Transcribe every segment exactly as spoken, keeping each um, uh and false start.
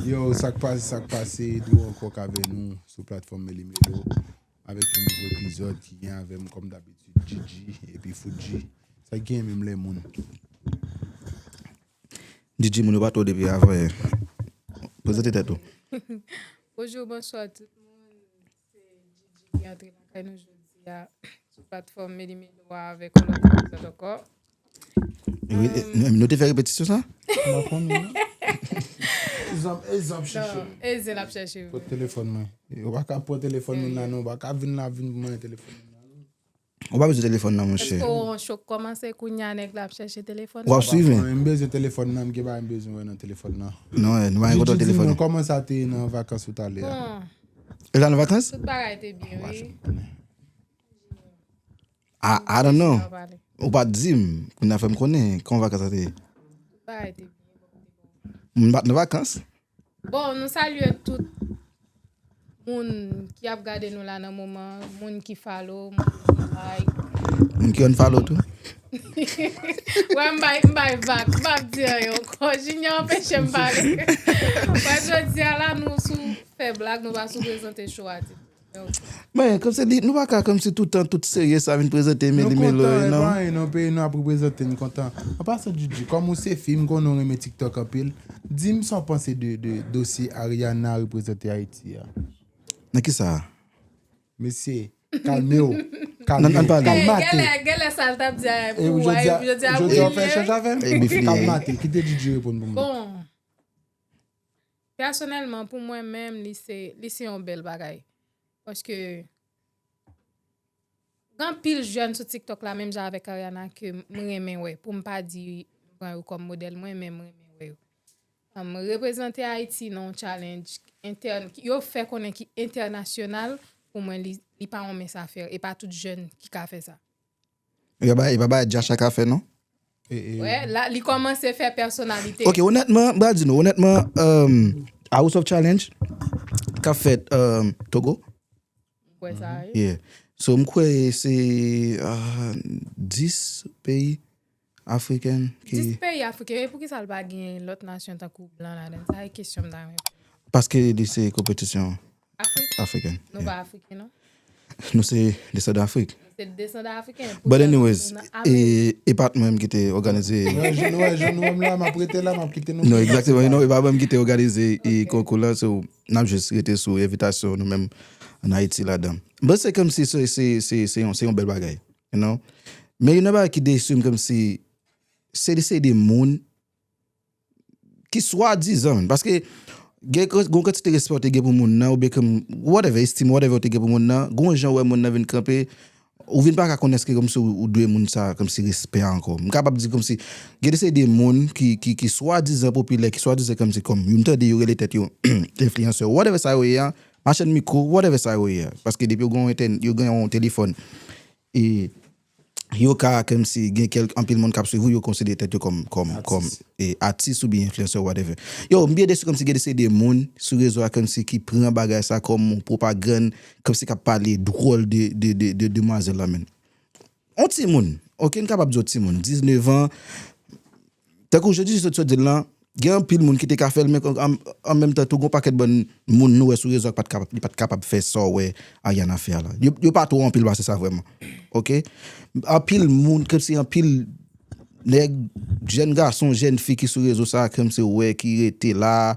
Yo, sa k pase, sa k pase, de ankò k avè nou sou platfòm Meli Melo avèk yon nouvo epizòd ki gen avè m kòm dabitid, Djidji epi Foudji. Sa k gen menm lè moun. Djidji, moun yo pa twò depi avan yè. Prezante tèt ou. Bonjou, bonswa tout moun. Se Djidji ki antre lakay nou jodi a sou platfòm Meli Melo a avèk yon lòt epizòd ankò. Nou te fè repetisyon sa? Mwen konnen. Zòb, e zòb chèche. E zen ap chèche. Pot telefòn mwen. Ou pa ka pran telefòn moun nan non, ou pa ka vin la vin pou mwen telefòn moun nan. Ou pa bezwen telefòn nan monchè. Eske w an chok kòmanse kounye a nèg la ap chèche telefòn? W ap swiv? M bezwen telefòn nan, m gen bagay m bezwen wè nan telefòn nan. Non, nou pa gen kontwòl telefòn. Kòman sa te ye nan vakans ou t ale a? Bon, E la nan vakans? Tout bagay te byen, wi. I, I don't know. Sa w pale. Ou pa t di m. Kounye a fè m konnen. Kòman vakans sa te ye? Tout bagay te byen. Moun pa t nan vakans. Bon, nou salye tout moun ki ap gade nou la nan moman, moun ki follow, moun ki like. Moun ki unfollow tou. Wè, m bay, m bay vag, m p ap di anyen ankò. Junior anpeche m pale. Wè, jodi a la, nou sou fè blag, nou pa sou prezante show a. Men, kòmsi li, nou pa ka kòmsi tout tan, tout serye sa vin prezante Meli Melo, you know. Nou kontan, nou peyi nou ap reprezante, nou kontan. An pasan, Djidji, kòm ou se fi, m konnen w renmen TikTok anpil. Di m sa w panse de, de dosye Ariana reprezante Ayiti a. Nan ki sa? Mesye, kalme w. Nan, nan pale. Kalmate. Genlè, genlè sa l t ap di a E pou jodi a, jodi a jodi a w fè bouye. Echanj avè m? E bifle. Kalmate, kite Djidji reponn pou mwen. Bon, pèsonèlman, pou mwen menm, li se, li se yon bèl bagay. Paske gen anpil jèn sou TikTok la, menm jan avèk Ariana, ke m renmen wè. Pou m pa di m pran yo kòm modèl mwen, men m renmen wè yo. Um, reprezante Ayiti nan yon challenge entèn, yo fè konnen ki entènasyonal, pou mwen, li, li pa yon mens a fè. E pa tout jèn ki ka fè sa. E pa, e pa bagay Jacha ka fè, non? E, e, Wè, la, li kòmanse fè pèsonalite. Ok, onètman, m pral di nou, onètman, um, House of Challenge, k ap fèt um, Togo. Kwè sa, wi. Yeah. So, m kwè se uh, dis peyi afriken ki. Dis peyi afriken, e poukisa l pa gen lòt nasyon tankou blan ladan? Sa e kesyon m ta renmen. Paske li se konpetisyon Afrik? Afriken. Nou pa afriken, non? Nou se desandan Afrik. Se desandan afriken. But anyways, e, e pa t mwen ki te òganize. Wè, jwenn, wè, jwenn, wè, m la, m ap rete la, m ap kite nou. Non, exactement. Non, e pa mwen ki te òganize e konkou la, so n ap jis rete sou envitasyon nou menm an Ayiti ladan. Bon, se kòmsi se, se, se, se, yon, se yon bèl bagay, you know? Men youn nan bagay ki desi m kòmsi se de, se de moun ki swadizan, paske gen gon kantite respè w te gen pou moun nan, oubyen ke whatever, estim, whatever w te gen pou moun nan, gon jan w wè moun nan vin kanpe, ou vin pa ka konn èske kòmsi ou dwe moun sa kòmsi respè ankò. M kapab di kòmsi gen de seri de moun ki, ki, ki swadizan popilè, ki swadizan kòmsi kòm, m tande yo rele tèt yo enfliyansè, whatever sa yo ye a, machann mikwo, whatever sa yo ye a. Paske depi yo gen yon entèn, yo gen yon telefòn, e yo ka kòmsi gen kèlk anpil moun k ap swiv ou, yo konsidere tèt yo kòm kòm kòm e atis oubyen enfliyansè whatever. Yo, m byen desi kòmsi gen de seri de moun sou rezo a kòmsi ki pran bagay sa kòm yon pwopagann, kòmsi k ap pale dwòl de de de de demwazèl la menm. On timoun, ok, n kapab di on timoun, diznèf an, tankou jodi sot sot di l lan, gen anpil moun ki te ka fè l, men an, an menm tan tou, gon pakèt bann moun nou wè sou rezo a ki pa t kapab, li pa t kapab fè sa w wè Ariana fè a la. Yo, yo pa twò anpil pase sa vrèman. Ok? Anpil moun, kòmsi anpil nèg, jèn gason, jèn fi ki sou rezo sa, kòmsi w wè ki rete la,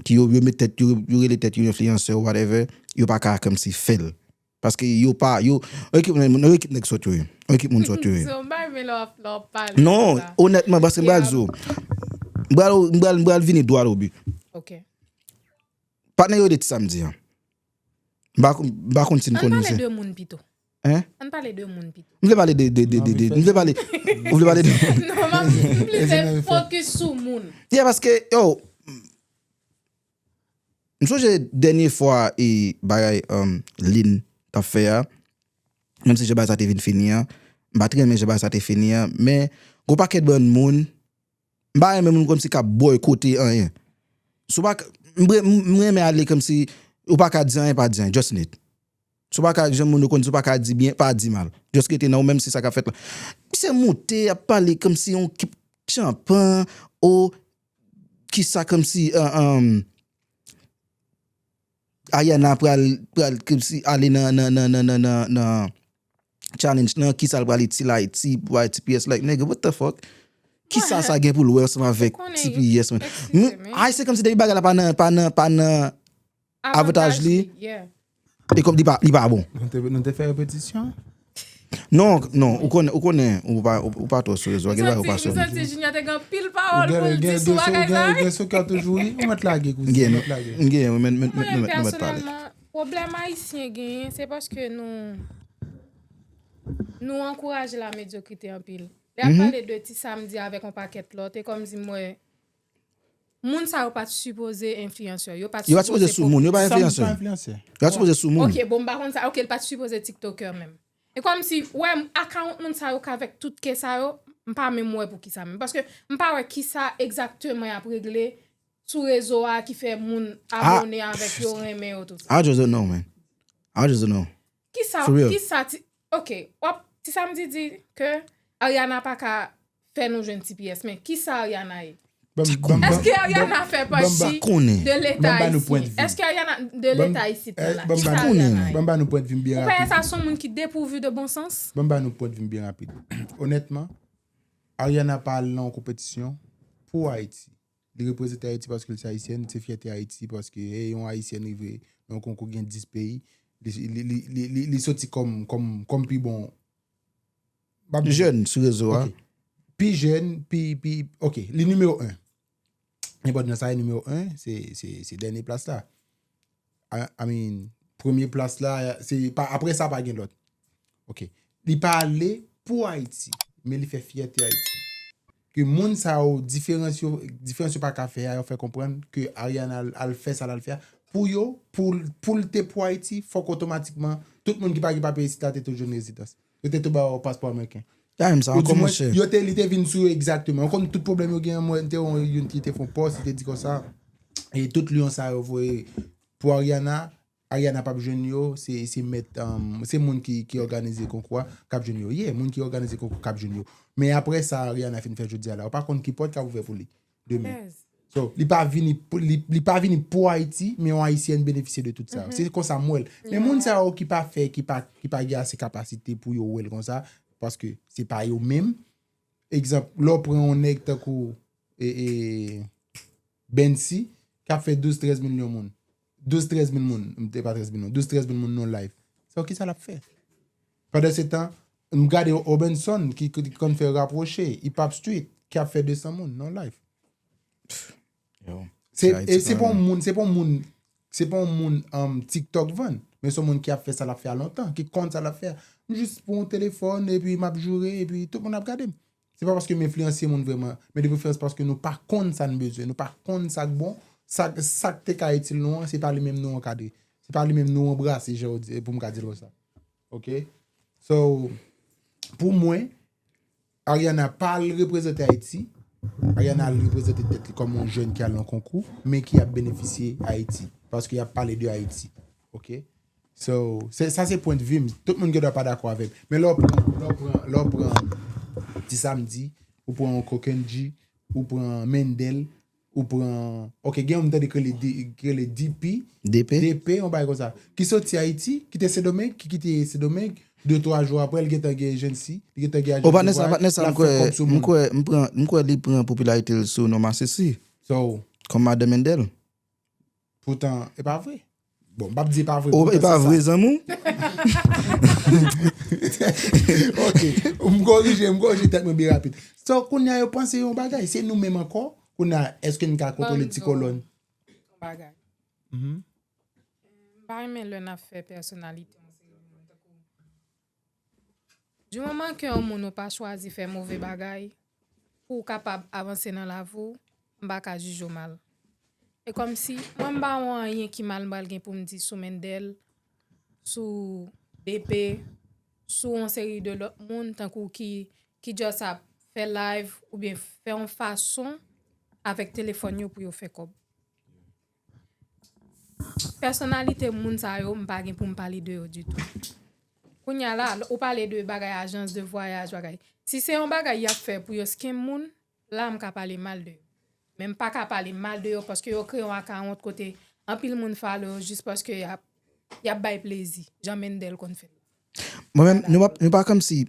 ki yo, yo met tèt yo, yo rele tèt yo enfliyansè, whatever, yo pa ka kòmsi fè l. Paske yo pa, yo, yon ekip, yon ekip nèg sòt yo ye. Yon ekip moun sòt yo ye. So, m pa renmen lè w ap, lè w ap pale Non, konsa. Onètman, paske m pral di w, m pral, m pral, m pral vini dwat o bi. Ok. Patnè yo de ti samdi an. M pa, m pa konn si n Ann konn pale misye. De moun pito. Hein? Ann pale de moun pito. M vle pale de, de, de, de, de, m vle pale, ou vle pale de. Non, m ap, m vle fè focus sou moun. Yeah, paske, yo, m sonje dènye fwa e bagay um, Lin t ap fè a, menm si jan bagay sa te vin fini an, m pa t renmen jan bagay sa te fini an, men gon pakèt bann moun, m pa renmen moun kòmsi k ap bòykote anyen. Si w pa k, m re- m renmen ale kòmsi ou pa ka di anyen, pa di anyen, just net. Si w pa ka, jan moun yo konn di, si w pa ka di byen, pa di mal. Just rete nan ou, menm si sa k ap fèt la. Misye moute, ap pale kòmsi yon kip tchanpan, o, kisa kòmsi, uh, um, Ariana pral, pral kòmsi ale nan, nan, nan, nan, nan, nan, nan challenge nan, kisa l pral itil Ayiti pou bay T P S, like, nigga, what the fuck? Kisa sa gen pou l wè ansanm avèk T P S, man? Ay, se kòmsi depi bagay la pa nan, pa nan, pa nan avantaj li, e kòm li pa, li pa bon. Nou te, nou te fè repetisyon? Non, non, ou konnen, ou konnen, ou pa, ou, ou pa twò sou rezo, gen bagay ou pa sou. M santi Junior te gen anpil pawòl pou l di sou bagay sa. Ou gen, ou gen sou kè toujou, wi. Ou mèt lage, kouzin, ou mèt lage. M gen, m gen, men, men, men, men, men, men, men, pèsonèlman, pwoblèm Ayisyen genyen, se paske nou, nou ankouraje lamedyokrite anpil. Lè y ap pale de Ti Samdi avèk yon pakèt lòt, e kòmsi m wè, moun sa yo pa t sipoze enfliyansè. Yo pa t sipoze sou moun, yo pa enfliyansè. Yo pa t sipoze sou moun. Ok, bon, m pa konn sa. Ok, l pa t sipoze TikToker menm. E kòmsi, wè, account moun sa yo k avèk tout ke sa yo, m pa menm wè pou kisa menm. Paske m pa wè kisa egzakteman y ap regle sou rezo a ki fè moun abone avèk yo, renmen yo, tout sa. I just don't know, man. I just don't know. Kisa, kisa ti, ok, w ap, Ti Samdi di ke Ariana pa ka fè nou jwenn T P S, men kisa Ariana ye? Èske Ariana fè pati de leta isit? Èske Ariana de leta isit la? Kisa Ariana ye? Ban m ba nou pwennvi m byen rapid. Ou pa wè sa se yon moun ki depouvi de bon sans? Ban m ba nou pwennvi m byen rapid. Onètman, Ariana pa al nan yon konpetisyon pou Ayiti. Li reprezante Ayiti paske l se ayisyèn, li se fyète Ayiti paske, hey, yon ayisyèn rive nan yon konkou gen dis peyi, li, li, li, li, li, li soti kòm, kòm, kòm pi bon. Jèn sou rezo a. Ok. Pi jèn, pi, pi, ok, li nimewo en. Nenpòt nan sa, li nimewo en, se, se, se dènye plas la. I, I mean, premye plas la, se pa, apre sa, pa gen lòt. Ok. Li pa ale pou Ayiti, men li fè fyète Ayiti. Ke moun sa yo, diferans yo, diferans yo pa ka fè a, yo fè konprann ke Ariana al, al fè sa l al fè a. Pou yo, pou, pou l te pou Ayiti, fòk otomatikman, tout moun ki pa gen papye isit la te tou jwenn rezidans. Yo te tou ba yo paspò ameriken. Yo di mwen, yo te, li te vin sou yo egzakteman. Ou konn tout pwoblèm yo gen, mwen, te yon, youn ki te fè yon pòs, li te di konsa, e tout lyon sa yo voye pou Ariana, Ariana p ap jwenn yo, se, se mèt, um, se moun ki, ki òganize konkou a k ap jwenn yo. Yeah, moun ki òganize konkou k ap jwenn yo. Men apre sa, Ariana fin fè jodi a la, ou pa konn ki pòt k ap ouvè pou li demen. So, li pa vini pou, li, li pa vini pou Ayiti, men yon ayisyèn benefisye de tout sa. Se konsa m wè l. Men moun sa yo ki pa fè, ki pa, ki pa gen ase kapasite pou yo wè l konsa, paske se pa yo menm. Egzanp, lè w pran yon nèg tankou, e, e, Banksy, k ap fè douz, trèz milyon moun. Douz, trèz mil moun, m te pa trèz mil non, douz, trèz mil moun nan live. So, kisa l ap fè? Pandan se tan, m gade Robinson ki, ki konn fè rapwoche, Hip Hop Street, ki ap fè de san moun nan live. Se, e se pa yon moun, se pa yon moun, se pa yon moun, um, TikTok vann, men se yon moun ki ap fè sa l ap fè a lontan, ki konn sa l ap fè a. M jis pran yon telefòn, epi m ap joure, epi tout moun ap gade m. Se pa paske m enfliyanse moun vrèman, men de preferans paske nou pa konn sa n bezwen, nou pa konn sa k bon, sa, sa k te ka itil nou an, se pa li menm nou ankadre. Se pa li menm nou anbrase, jan yo di, pou m ka di l konsa. Ok? So, pou mwen, Ariana pa al reprezante Ayiti. Ariana al reprezante tèt li kòm yon jèn ki al nan konkou, men ki ap benefisye Ayiti. Paske y ap pale de Ayiti. Ok? So, se, sa se pwendvi m. Tout moun gen dwa pa dakò avè m. Men lè w pran, lè w pran, lè w pran Ti Samdi, ou pran yon Kokendji, ou pran Mendel, ou pran, ok, gen yon m tande ki rele D-, ki rele D P. D P? D P, yon bagay konsa. Ki soti Ayiti, ki te Sendomeng, ki kite Sendomeng, de twa jou apre, l gentan gen ejensi, li gentan gen ajans de vwayaj, l ap fè kòb sou moun. Ou, patnè sa, patnè sa, m kwè, m kwè, m pran, m kwè li pran popilarite l sou non Masisi. So. Kòm madan Mendel. Poutan, e pa vre. Bon, m p ap di e pa vre. Oh, e pa vre, zanmi w? Ok, m korije, m korije tèt mwen byen rapid. So, kounye a yo panse yon bagay, se nou menm ankò. Kounye a, èske n ka kontwole ti kolòn? Yon bagay. M pa renmen lè n ap fè pèsonalite yon seri de moun tankou Di moman ke yon moun ou pa chwazi fè move bagay pou w kapab avanse nan lavi w, m pa ka jije w mal. E kòmsi, mwen m pa wè anyen ki mal m pral gen pou m di sou Mendel, sou D P, sou yon seri de lòt moun, tankou ki, ki just ap fè live oubyen fè yon fason avèk telefòn yo pou yo fè kòb. Pèsonalite moun sa yo, m pa gen pou m pale de yo ditou. Kounye a la, ou pale de bagay ajans de vwayaj, bagay. Si se yon bagay y ap fè pou yo scam moun, la m ka pale mal de yo. Men m pa ka pale mal de yo paske yo kreye yon akawont kote anpil moun follow yo jis paske y ap, y ap bay plezi. Jan Mendel konn fè l. Mwen menm, nou pa, nou pa kòmsi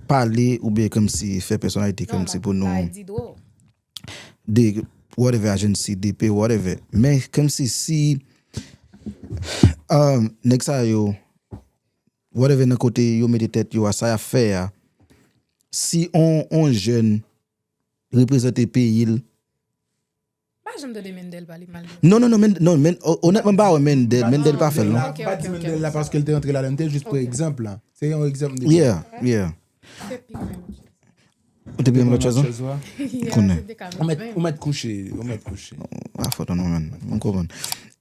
pale oubyen kòmsi fè pèsonalite kòmsi pou nou. De whatever agency, D P, whatever. Men kòmsi si um, nèg sa yo, whatever nan kote yo mete tèt yo a, sa y ap fè a, si on, on jèn reprezante peyi l, Pa janm tande Mendel pale mal de. Non, non, non, men, non men, onètman, m pa wè Mendel, Mendel pa fè l, non. M pa di Mendel la paske l te rantre ladan, m te jis pran egzanp la. Se yon egzanp m te pran. Yeah, yeah. Ou te pran lòt chèz la? Konnen. Ou mèt kouche, ou mèt kouche. A fòt an nou menm, m konprann.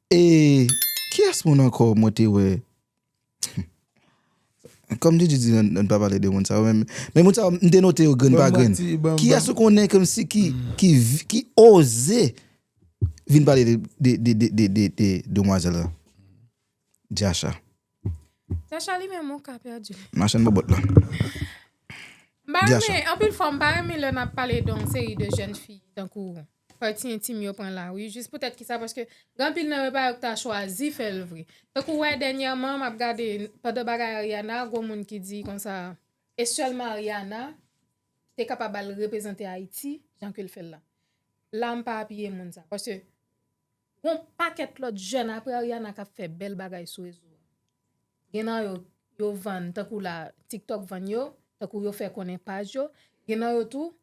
E kiyès moun ankò mwen te wè Kòm Djidji di, ann pa pale de moun sa yo, men, men moun sa yo, m te note yo grenn pa grenn. Kiyès ou konnen kòmsi ki, ki, ki oze vin pale de, de, de, de, de, de demwazèl la? Djasha. Djasha li menm ou ka pèdi. Machann bòbòt la. M pa renmen, anpil fwa, m pa renmen lè n ap pale de yon seri de jèn fi tankou pati entim yo pran lari, jis poutèt kisa, paske gen anpil nan yo pa yo ki ta chwazi fè l vre. Tankou w wè dènyèman, m ap gade, pandan bagay Ariana, gwo moun ki di konsa, e sèlman Ariana te kapab al reprezante Ayiti jan ke l fè l la. La, m pa apiye moun sa, paske gon pakèt lòt jèn apre Ariana k ap fè bèl bagay sou rezo a. Gen nan yo, yo vann, tankou la, TikTok vann yo, tankou yo fè konnen paj yo. Gen nan yo tou,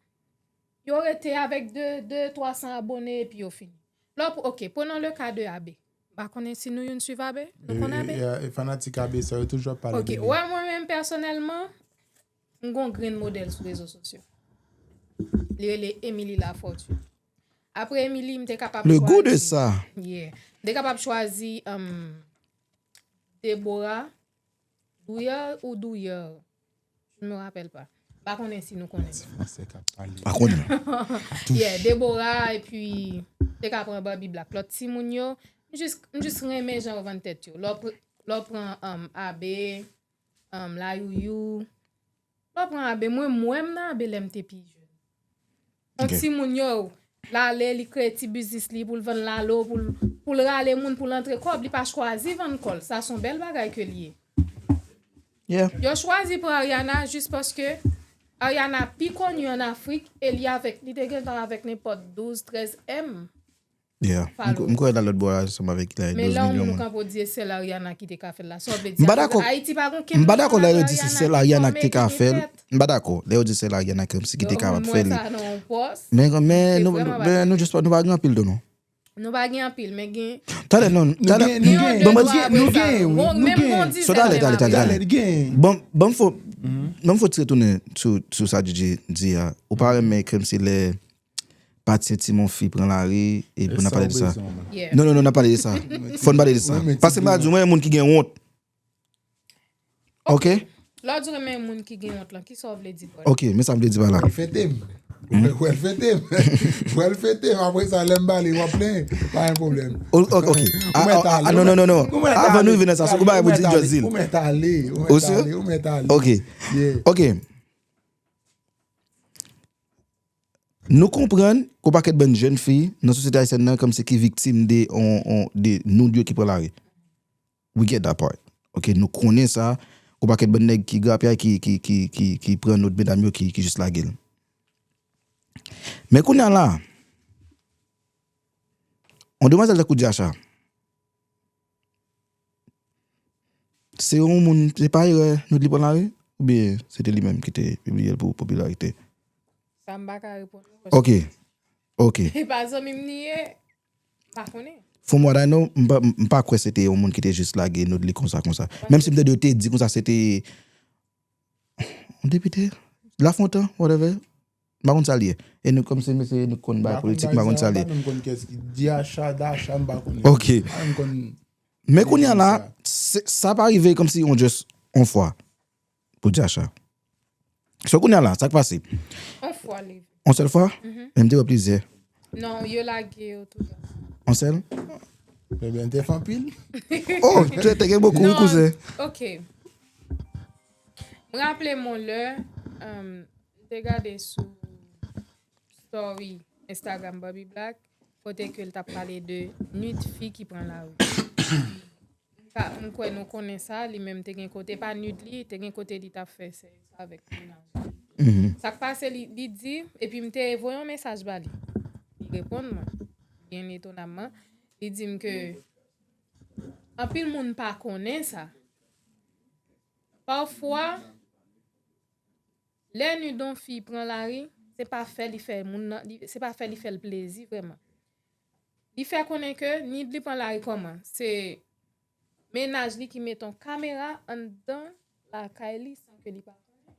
yo rete avèk de, de, twa san abone epi yo fini. Lè w, ok, prenons le cas de Abe. M pa konnen si nou youn swiv Abe, nou konn Abe? E, e, e fanatik Abe sa yo toujou ap pale de li. Ok, wè mwen menm pèsonèlman, m gon grenn modèl sou rezo sosyo. Li rele Emily Lafortune. Apre Emily, m te kapab chwazi. Le goût de ça. Yeah. M te kapab chwazi um, Deborah Douyer ou Douyer. Je me rappelle pas. M pa konnen si nou konnen. Ti fransè k ap pale. Pa konnen. Yeah, Deborah, epi te ka pran Barbie Black. Lòt timoun yo, m jis, m jis renmen jan yo vann tèt yo. Lè w pr- lè w pran um, Abe, um, Layouyou, Lè w pran Abe, mwen, m wè m nan Abe lè m te pi jèn. Yon timoun yo, l ale, li kreye ti biznis li pou l vann lalo, pou l, pou l rale moun, pou l antre kòb, li pa chwazi vann kò l. Sa se yon bèl bagay ke l ye. Yo chwazi pran Ariana jis paske Ariana pi koni ann Afrik e li avèk, li te gentan avèk nenpòt douz, trèz M. Yeah. M kwè l al lòt bò a ansanm avèk douz milyon moun. Men la yon moun ou kanpe w di e sèl Ariana ki te ka fè l la. Sa w vle di Ayiti pa gon kenn moun ki konn apre Ariana ki fòme ki gen tèt? M pa dakò lè yo di se sèl Ariana ki te ka fè l. M pa dakò lè yo di sèl Ariana kòmsi ki te kapab fè li. Men men nou nou just pa nou pa gen anpil tou non. Nou pa gen anpil men gen. Talè non talè. Ban m di. Nou gen wi nou gen. So talè talè talè talè. Ban m fò ban m fò ti retounen sou sou sa DJ di a. Ou pa renmen kòmsi lè Pati entim yon fi pran lari epi n ap pale de sa. Non, non, non, n ap pale de sa. Fò n pale de sa. Paske m pa di w mwen moun ki gen wont. Ok? Lè w di w renmen moun ki gen wont lan, kisa w vle di pa l? Ok, men sa m vle di pa la. Ou pral fete m. Ou pral fete m. Ou pral fete m. Apre sa, lè m pale, w ap plenyen. Pa gen pwoblèm. Ok. Non, non, non, non. Avan nou rive nan sa, se kou bagay pou di Jozil. Ou mèt ale. Ou mèt ale. Ou mèt ale. Ok. Ok. Nou konprann ke yon pakèt bann jèn fi nan sosyete ayisyèn nan kòmsi ki viktim de on, on, de noud yo ki pran lari. We get that part. Ok, nou konnen sa, ke yon pakèt bann nèg ki grapyay ki, ki, ki, ki, ki pran noud medam yo ki, ki jis lage l. Men kounye a la, on demwazèl tankou Djasha, Se yon moun, se pa erè noud li pran lari? Oubyen se te li menm ki te pibliye l pou popilarite? Sa m pa ka reponn ou. Ok. Ok. E pa zanmi m li ye. M pa konnen. From what I know, m pa, m pa kwè se te yon moun ki te jis lage noud li konsa, konsa. Menm si m tande yo te di konsa se te yon depite, Lafontan, whatever. M pa konn sa l ye. E nou kòm se mesye nou konn bagay politik, m pa konn sa l ye. M pa menm konn kiyès ki Diacha, Dacha, m pa konnen. Ok. M pa menm konn. Men kounye a la, sa pa rive kòmsi on just on fwa pou Diacha. So kounye a la, sa k pase? On fwa li. On sèl fwa? Men m te wè plizyè. Non, yo lage yo toutan. On sèl? Ebyen, te fè anpil. Oh, te, te gen bokou, wi, kouzen. Ok. M raple m yon lè, um, m te gade sou story Instagram Barbie Black, kote ke l t ap pale de nude fi ki pran lari. Sa, m kwè nou konnen sa, li menm te gen kote, pa nude li, te gen kote li t ap fè sèks avèk mennaj li. Mhm. Sa k pase, li, li di, epi m te voye yon mesaj ba li. Li reponn mwen, byen etonamman. Li di m ke anpil moun pa konnen sa. Pafwa, lè nude yon fi pran lari, se pa fè li fè moun nan, li, se pa fè li fè l plezi vrèman. Li fè konnen ke nude li pran lari kòman? Se mennaj li ki mete yon kamera anndan lakay li san ke li pa konnen.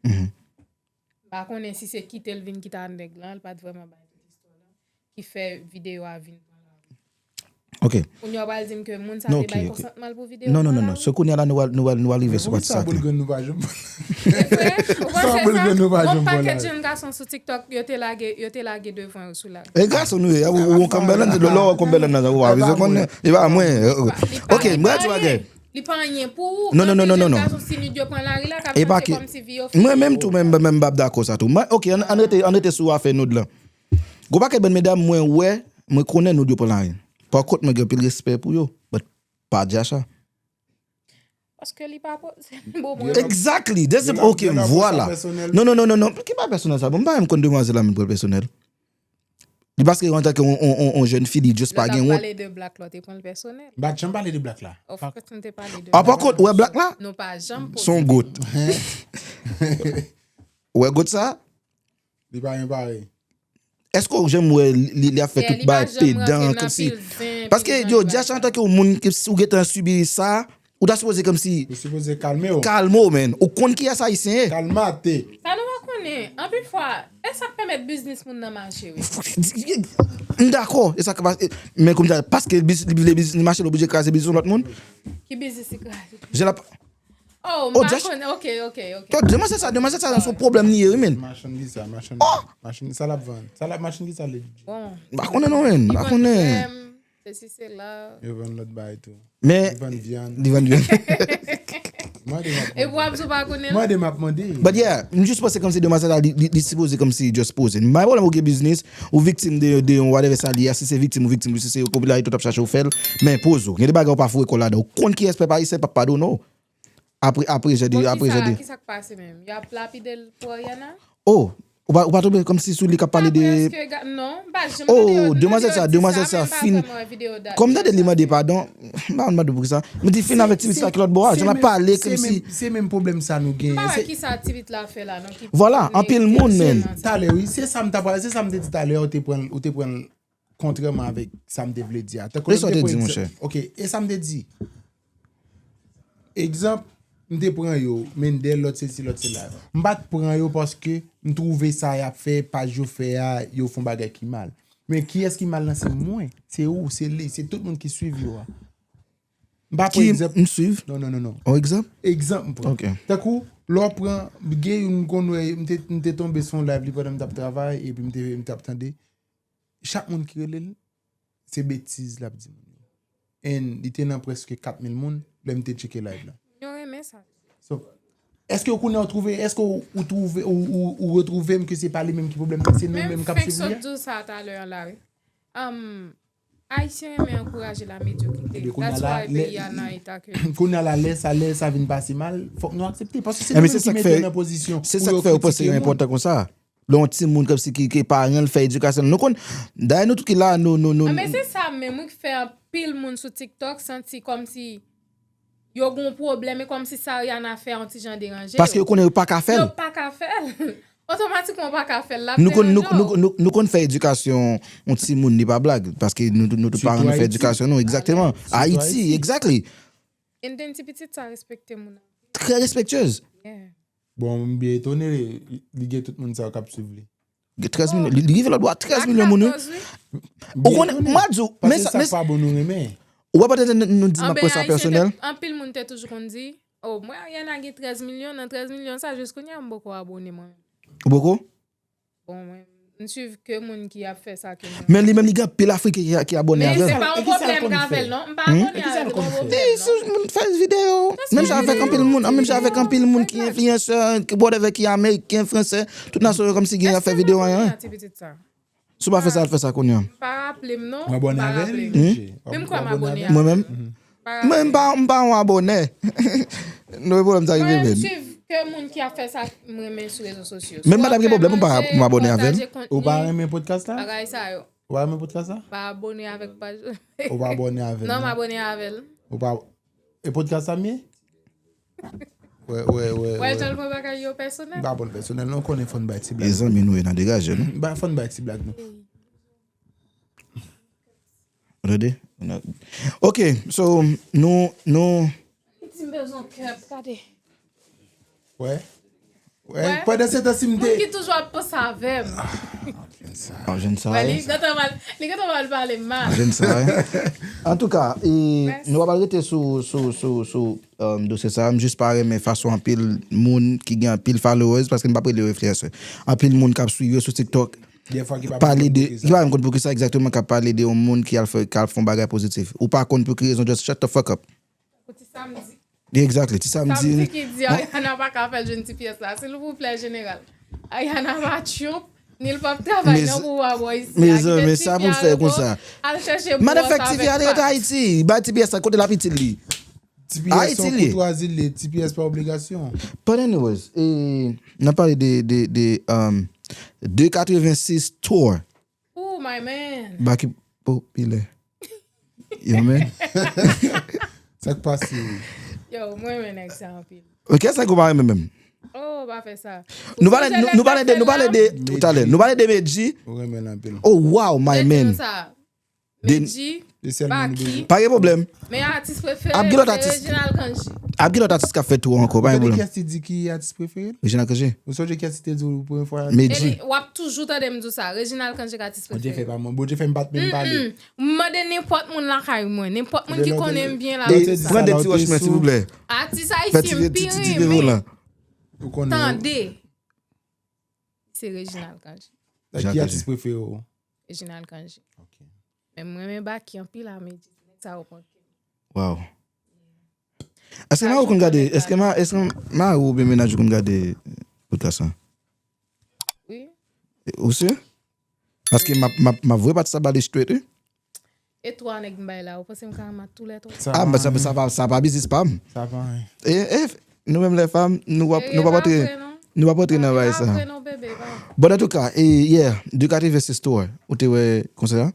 Mhm. M pa konnen si se kite l vin kite ak nèg lan, li pa t vrèman bay tout istwa la, ki fè videyo a vin pran lari. Ok. Kounye a w pral di m ke moun sa te bay konsantman l pou videyo a pran lari? Non, non, non, non. Se kounye a la nou al, nou al, nou al rive sou pati sa tou. Sa boul grenn nou pa janm. E vre? Ou panse sa? Sa boul grenn nou pa janm pran lari. Yon pakèt jèn gason sou TikTok, yo te lage, yo te lage devan yo sou lari. E gason nou ye, ou, ou Cumberland, lò, lò, Cumberland nan, ou pa bezwen konnen. E pa mwen. Ok, m pral di w bagay. Li pa anyen pou ou. Non, non, non, non, non, non. Anpil jèn gason, si nude yo pran lari la, k ap chante kòmsi vi yo fini. Mwen menm tou, menm, menm m p ap dakò sa tou. Mwen, ok, ann, ann rete, ann rete sou afè nude lan. Gon pakèt bann medam, mwen wè, mwen konnen nude yo pran lari. Pa kont, mwen gen anpil respè pou yo. But pa Djasha. Paske li pa poze bon mwen. Exactly. That's the, ok, vwala. Non, non, non, non, non. Ki pa pèsonèl sa? Bon, m pa menm konn demwazèl la menm pran l pèsonèl. Li paske antanke yon, yon, yon, yon jèn fi, li just pa gen wont. Lè l ap pale de Black la, w te pran l pèsonèl. M pa t janm pale de Black la. Of course, nou te pale de Black la. A, pa kont, ou wè Black la? Nou pa janm poze. Se yon goat. Ou wè goat sa? Li pa gen parèy. Èske w janm wè li, li, li ap fè tout bagay pedan, kòmsi? Paske, yo, Djasha antanke yon moun, ke si w gentan sibi sa, ou ta sipoze kòmsi. Ou sipoze kalme w. Kalme w, man. Ou konn kiyès Ayisyen ye. Kalmate. Sa nou pa konnen. Anpil fwa, e sa k pèmèt biznis moun nan mache, wi. M dakò. E sa k pa, men kòmsi, paske biz-, li vle biznis li mache, l oblije kraze biznis yon lòt moun. Ki biznis li kraze? Jan l ap Oh, m pa konnen. Ok, ok, ok. Yo, demwazèl sa, demwazèl sa, se yon pwoblèm li ye, wi, men. Machann ki sa, machann, machann, sa l ap vann. Sa l ap, machann ki sa l ye? Bon. M pa konnen non, men. M pa konnen. Li vann krèm, sesi, sela. Yo vann lòt bagay tou. Men li vann vyann. Li vann vyann. Mande m ap mande. E pou w ap di w pa konnen non? Mande m ap mande. But yeah, m jis panse kòmsi demwazèl la, li, li, li sipoze kòmsi just poze. M pa gen pwoblèm ou gen biznis, ou viktim de, de yon whatever sa li ye, si se viktim ou viktim, si se popilarite ou t ap chache ou fè l, men poze w. Gen de bagay ou pa foure kò w ladan. Ou konn kiyès pèp ayisyen p ap padone w. Apre, apre, jan de, apre, jan de. Bon, kisa, kisa k pase menm? Y ap lapide l pou Ariana? Oh, ou pa, ou pa tonbe kòmsi sou li k ap pale de. Pa prèske ga-, non, m pa janm tande yo. Oh, demwazèl sa, demwazèl sa fin. Kòm m tande li mande padon, m pa konn mande poukisa. M di fin avèk ti pitit sa ki lòt bò a, jan l ap pale kòmsi. Se menm, se menm pwoblèm sa nou genyen. M pa wè kisa ti pitit la fè la, non, ki. Vwala, anpil moun, men. Talè, wi, se sa m t ap, se sa m te di talè, ou te pran, ou te pran kontrèman avèk sa m te vle di a. Tankou lè m te pran egzanp, ok, e sa m te di. Egzanp, m te pran yo, Mendel, lòt sesi, lòt sela. M pa t pran yo paske m twouve sa y ap fè, paj yo fè a, yo fè yon bagay ki mal. Men kiyès ki mal lan, se mwen, se ou, se li, se tout moun ki swiv yo a. M pa pran egzanp. Ki m swiv? Non, non, non, non. On egzanp? Egzanp m pran. Ok. Tankou, lè w pran, gen youn m konn wè, m te, m te tonbe sou yon live li pandan m t ap travay, epi m te, m t ap tande. Chak moun ki rele l, se betiz l ap di moun yo. And li te nan prèske kat mil moun lè m te tcheke live la. Yo renmen sa. So, èske ou konnen ou twouve, èske ou, ou twouve, ou, ou, ou retwouve m ke se pa li menm ki pwoblèm nan, se nou menm k ap swiv li a? Menm fenk sot di w sa talè a la, wi. Um, Ayisyen renmen ankouraje la medyokrite. That's why peyi a nan eta ke. Kounye a la, lè sa, lè sa vin pase mal, fòk nou aksepte. Paske se nou menm ki mete yo nan pozisyon pou yo kritike moun. Se sa k fè ou panse yo enpòtan konsa. Lè yon timoun kòmsi ki, ki paran l fè edikasyon l. Nou konn, dayè nou tout ki la, nou, nou, nou. Anben, se sa menm, wi, k fè anpil moun sou TikTok santi kòmsi yo gen yon pwoblèm, e kòmsi sa Ariana fè a yon ti jan deranje yo. Paske yo konnen yo pa ka fè l. Yo pa ka fè l. Otomatikman, ou pa ka fè l, l ap deranje w. Nou konn, nou, nou, nou, nou konn fè edikasyon yon timoun, li pa blag. Paske nou, nou tout paran nou fè edikasyon nou, egzakteman. Ayiti, exactly. And then, ti pitit sa respekte moun. Trè respektyez. Yeah. Bon, m byen etone, li, li gen tout moun sa yo k ap swiv li. Gen trèz milyon, li, li rive lòtbò a trèz milyon moun, wi. Ou konnen, m a di w, men sa, men sa pa bon nou renmen. Ou wè pandan nou, nou di n ap pran sa pèsonèl. Anben, Ayisyen te, anpil moun te toujou konn di, oh, mwen Ariana gen trèz milyon, nan trèz milyon sa, jis kounye a m poko abone mwen. Ou poko? Bon, mwen, m swiv ke moun ki ap fè sa ke mwen. Men li menm, li gen anpil Afriken ki, ki abone avè l. Men se pa yon pwoblèm k avè l, non. M pa abone avè l, se pa yon pwoblèm, non. Li sou moun fè videyo. Menm jan avèk anpil moun, menm jan avèk anpil moun ki enfliyansè, ki whatever, ki ameriken, fransè, tout nasyon yo kòmsi gen ap fè videyo anyen. Èske nou konnen ti pitit sa? Si w pa fè sa, al fè sa kounye a. M pa raple m non. M abòne avè l. Menm kwè m abòne avè l. Mwen menm? Mwen m pa, m pa yon abòne. Nou wè pwoblèm sa rive menm. Mwen m swiv ke moun ki ap fè sa m renmen sou rezo sosyo. Menm madanm gen pwoblèm, m pa, m abòne avè l. Ou pa renmen podcast la? Bagay sa yo. Ou pa renmen podcast la? M pa abòne avèk paj. Ou pa abòne avè l? Non, m abòne avè l. Ou pa, e podcast sa m ye? Wè, wè, wè. Wè jan l pran bagay yo pèsonèl. M pa pran l pèsonèl non, konnen fò n bay ti blag. E zanmi nou ye nan degaje nou. Ba fò n bay ti blag nou. Ou tande? Ok, so nou, nou. Di m bezwen kèp, gade. Wè. Wè, pandan se tan si m te. Moun ki toujou ap panse avè m. Ah, jèn sa. Wè, li gentan mal, li gentan mal pale m mal. Jèn sa, wè. Antouka, e, nou pa pral rete sou, sou, sou, sou, um, dosye sa. M jis pa renmen fason anpil moun ki gen anpil followers, paske m pa rele yo influencer. Anpil moun k ap swiv yo sou TikTok. Pale de, ki pa menm konn poukisa egzakteman k ap pale de yon moun ki al fè, k al fè yon bagay pozitif. Ou pa konn pou ki rezon, just shut the fuck up. Pou ti samdi. Exactly, ti samdi. Samdi ki di Ariana pa ka fè l jwenn ti pyès la. Silvouplè, jeneral. Ariana pa tchonp, ni l p ap travay nan pouvwa bò isi a. Kite ti fia repon, al chèche bò sa avèk Pat. Motherfuck, ti fia ret Ayiti. Bay ti pyès la, kote l ap itil li? Ti pyès se yon koutwazi li ye, ti pyès pa obligasyon. But anyways, e, n ap pale de, de, de, um, de katrevensis tour. Ooh, my man. Baky popilè. Yo, man. Sa k pase? Yo, mwen renmen nèg sa anpil. Ok, sa k ou pa renmen menm? Oh, pa fè sa. Nou pale, nou, nou pale de, nou pale de, talè, nou pale de Medjy. Ou renmen l anpil. Oh, wow, my man. Medjy, Baky. Pa gen pwoblèm. Men atis prefere m se Reginald Kandji. Ap gen lòt atis k ap fè tou ankò, pa gen pwoblèm. Ou tande kiyès ki di ki atis prefere l? Reginald Kandji. Ou sonje kiyès ki te di w premye fwa? Medjy. W ap toujou tande m di w sa, Reginald Kandji k atis prefere m. Bondye fè pa mwen, Bondye fè m pa t menm pale. M mande nenpòt moun lakay mwen, nenpòt moun ki konnen m byen la. Pran de ti wòch mwen, silvouplè. Atis ayisyen m pi renmen. Tande. Se Reginald Kandji. Ki atis prefere w? Reginald Kandji. Ok. Men mwen renmen Baky anpil a Medjy. Nèg sa yo pran kè m. Wow. Èske mari w konn gade, èske ma, èske mari w oubyen mennaj ou konn gade podcast lan? Wi. Ou si? Paske m ap, m ap, m ap voye pati sa ba li straight, wi. E twa nèg m bay la, ou panse m ka renmen tou lè twa? Ah, men sa, sa pa, sa pa biznis pa m. Sa pa anyen. E, e, nou menm lè fanm, nou pa, nou pa antre, nou pa antre nan bagay sa. Bon, antouka, e, yeah, de katrevensis tour, ou te wè konsè a?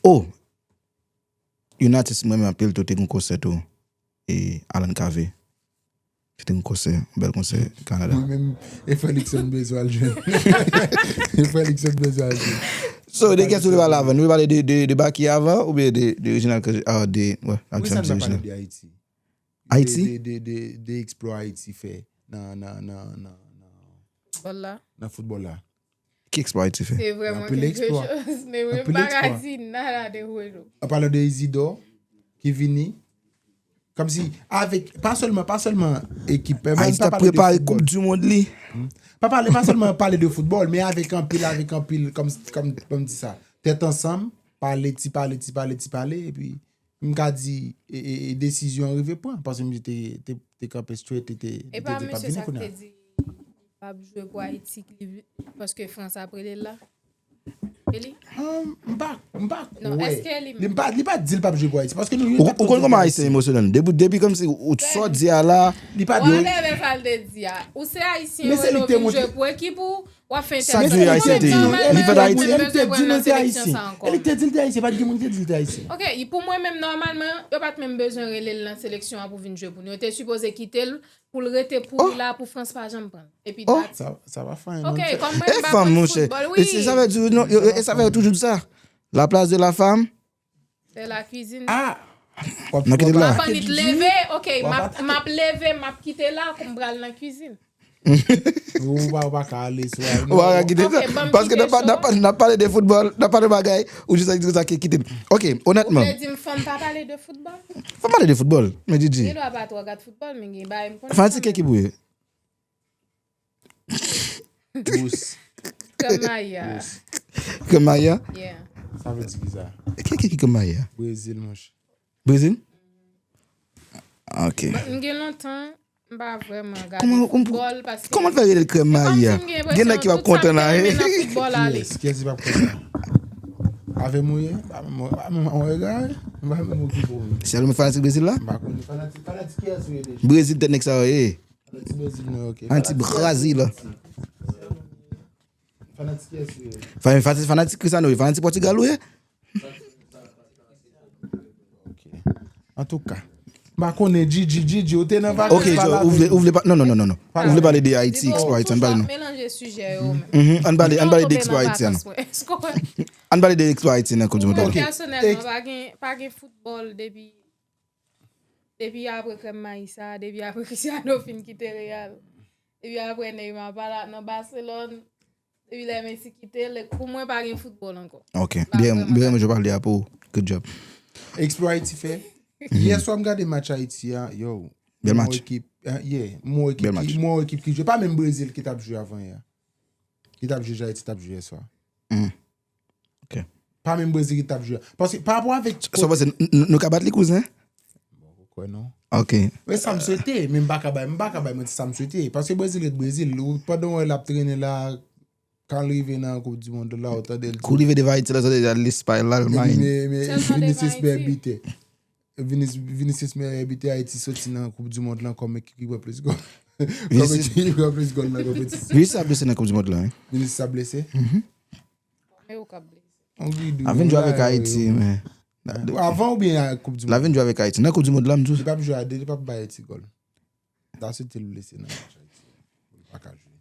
Oh, yon atis mwen renmen anpil tou te gen konsè tou. E Alan Cavé. Se te yon konsè, yon bèl konsè Kanada. Mwen menm, e Felixson bezwen al jwenn. E Felixson bezwen al jwenn. So, de kiyès ou vle pale avan? Nou vle pale de, de, de Baky avan oubyen de, de Reginald Kandji? Ah, de, wè, Reginald Kandji. Wi, sa n pa pale de Ayiti. Ayiti? De, de, de, de eksplwa Ayiti fè nan, nan, nan, nan, nan, nan foutbòl la. Ki eksplwa Ayiti fè? Se vrèman kèlkechoz, men mwen m pa ka di nada de Reno. An palan de Isidor ki vini, kòmsi avèk, pa sèlman, pa sèlman ekip, Ayiti t ap prepare koup di mond li. Pa pale, pa sèlman pale de foutbòl, men avèk anpil, avèk anpil, kòm, kòm, kòm di sa, tèt ansanm, pale, ti pale, ti pale, ti pale, epi m ka di, e, e, e desizyon an rive pran, paske misye te, te, te kanpe straight, te, te, te, te pa vini kounye a. Li p ap jwe pou Ayiti, li, paske Frans ap rele l la. E li? Ah, m pa, m pa kwè. Non, èske li menm? Li pa, li pa di l p ap jwe pou Ayiti, paske nou, ou, ou konn kòman Ayisyen emosyonèl. Depi, depi kòmsi ou, sa w di a la. Li pa di. Whatever sa l te di a. Ou se Ayisyen, yo vin jwe pou ekip ou, w ap fè entèvyou. Sa di Ayisyen te ye? Li fèt Ayiti? Li te di l te Ayisyen. E li te di l te Ayisyen, pa t gen moun ki te di l te Ayisyen. Ok, pou mwen menm, nòmalman, yo pa t menm bezwen rele l nan seleksyon an pou vin jwe pou nou. Yo te sipoze kite l pou l rete pouri la, pou Frans pa janm pran l. Epi dat. Sa, sa pa fè anyen, non. Ok, kòm mwen m pa konn foutbòl, wi. E sa vle di, non, yo, e sa fè yo toujou di sa. La place de la femme. Fè la cuisine. Ah! Nan ki tèt la? M ap annik leve, ok, m ap, m ap leve, m ap kite la, pou m pral nan cuisine. Ou pa, ou pa ka ale sou a. Ou pa ka kite sa. Paske n ap, n ap, n ap pale de foutbòl, n ap pale bagay, ou jis ap di sa ki kite. Ok, onètman. Ou vle di m fanm pa pale de foutbòl? Fanm pale de foutbòl, men Didi. Gen dwa pa twò gad foutbòl, men gen bagay m konnen kanmenm. Fanatik ekip ou ye? Bous. Krèm Maya. Bous. Krèm Maya? Yeah. Sa vle di kisa? Ki, ki, ki Krèm Maya? Brezil, monchè. Brezil? Ok. But m gen lontan, M pa vrèman gade foutbòl paske. Kòman l fè rele l krèm mayi a? Gen nèg ki p ap kontan la. Kiyès, kiyès ki p ap kontan? Avè m ou ye? Pa menm, pa menm, on ega, wi. M pa menm okipe w. Se ou menm fanatik Brezil la? M pa konn fanatik, fanatik kiyès ou ye deja? Brezil tèt nèg sa yo ye. Fanatik Brezil, non, ok. Anti Brazil. Fanatik kiyès ou ye? Fanatik, fanatik Cristiano, wi. Fanatik Pòtigal ou ye? Ok. Antouka. M pa konnen, Djidji, Djidji, ou te nan vakans. Ok, Joe, ou vle, ou vle pa, non, non, non, non, non. Ou vle pale de Ayiti, Explore Haiti, ann pale non. Melanje sijè yo menm. Mhm, ann pale, ann pale de Explore Haiti, non. Ann pale de Explore Haiti nan Koup di Mond la. Pèsonèlman, pa gen, pa gen foutbòl depi, depi apre krèm mayi sa, depi apre Cristiano fin kite Real, depi apre Neymar pa la nan Barcelone, depi lè Messi kite l, pou mwen pa gen foutbòl ankò. Ok. Byen, byen, mwen pale a pou ou. Good job. Explore Haiti fè. Yè swa m gade match Ayiti a, yo. Bèl match. Ekip, eh, yeah, m wè ekip ki, m wè ekip ki jwe. Pa menm Brezil ki t ap jwe avan yè. Ki t ap jwe, Ayiti t ap jwe yè swa. Ok. Pa menm Brezil ki t ap jwe. Paske pa rapò avèk. Sa w panse, n-, n-, nou ka bat li, kouzen? Bon, ou kwè non? Ok. Men sa m swete, men m pa ka bay, m pa ka bay manti, sa m swete. Paske Brezil ret Brezil. Ou, pandan w wè l ap trennen la, kan l rive nan Koup di Mond la, ou tande l di. Kou rive devan Ayiti la, sa te al Lespay, Lalmay. Men, men Vinicius meyè bitè. Vinicius, Vinicius meyè bitè Ayiti soti nan Koup di Mond la kòm ekip ki pran plis gòl. Kòm ekip ki pran plis gòl nan konpetisyon. Vinicius ap blese nan Koup di Mond la, wi. Vinicius ap blese? Mhm. Men ou k ap blese. Ap vin jwe avèk Ayiti, men. Avan oubyen a Koup di Mond? L ap vin jwe avèk Ayiti. Nan Koup di Mond la, m di w. Li p ap jwe a de, li p ap bay Ayiti gòl. L ap soti l blese nan match Ayiti. Li pa ka jwe.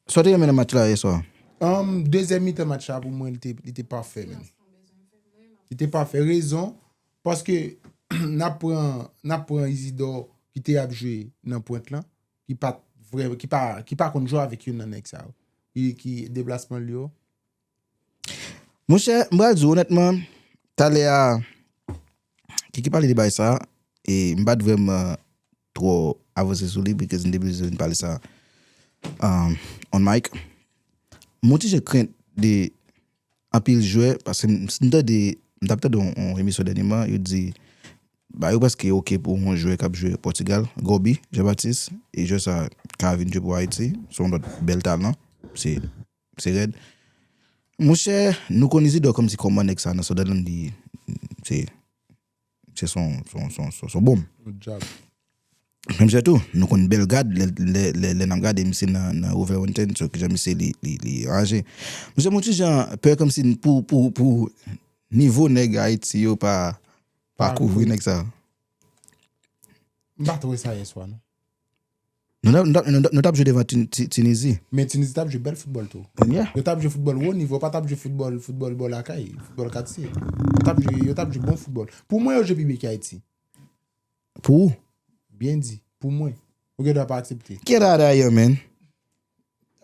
Sa w te renmen nan match la yè swa? Um, dezyèm mitan match la, pou mwen, li te, li te pafè, men. Li te pafè. Rezon, paske n ap pran, n ap pran Isidore ki te ap jwe nan pwent lan, ki pa t vrè, ki pa, ki pa konn jwe avèk youn nan nèg sa yo. Ki, ki deplasman l yo. Monchè, m pral di w onètman, talè a, Kiki pale de bagay sa, e m pa t vrèman twò avanse sou li, because m te bezwen pale sa, um, on mic. M on ti jan krent de anpil jwè, paske m, m tande, m t ap tande yon, yon emisyon dènyèman, yo di, ba, yo prèske oke pou yon jwè k ap jwe Pòtigal, Gobi Jean Baptiste, e jwè sa ka vin jwe pou Ayiti, se yon lòt bèl talan, se, se rèd. Monchè, nou konn Isidore kòmsi kòman nèg sa nan Sunderland, li, se, se son, son, son, son, son bonm. Good job. Menm jan tou, nou konn Bellegarde, lè, lè, lè, lè n ap gade misye nan, nan Wolverhampton, so kijan misye li, li, li raje. Misye, m on ti jan pè kòmsi pou, pou, pou nivo nèg Ayiti yo pa, pa kouvri nèg sa. M pa t wè sa yè swa, non. Nou t ap, nou t ap, nou t ap, nou t ap jwe devan Tin-, Ti-, Tinizi. Men Tinizi t ap jwe bèl foutbòl tou. Yeah. Yo t ap jwe foutbòl wo nivo, yo pa t ap jwe foutbòl, foutbòl bò lakay, foutbòl katye. Yo t ap jwe, yo t ap jwe bon foutbòl. Pou mwen, yo jwe pi byen ke Ayiti. Pou ou? Byen di, pou mwen. Ou gen dwa pa aksepte. Get outta here, man.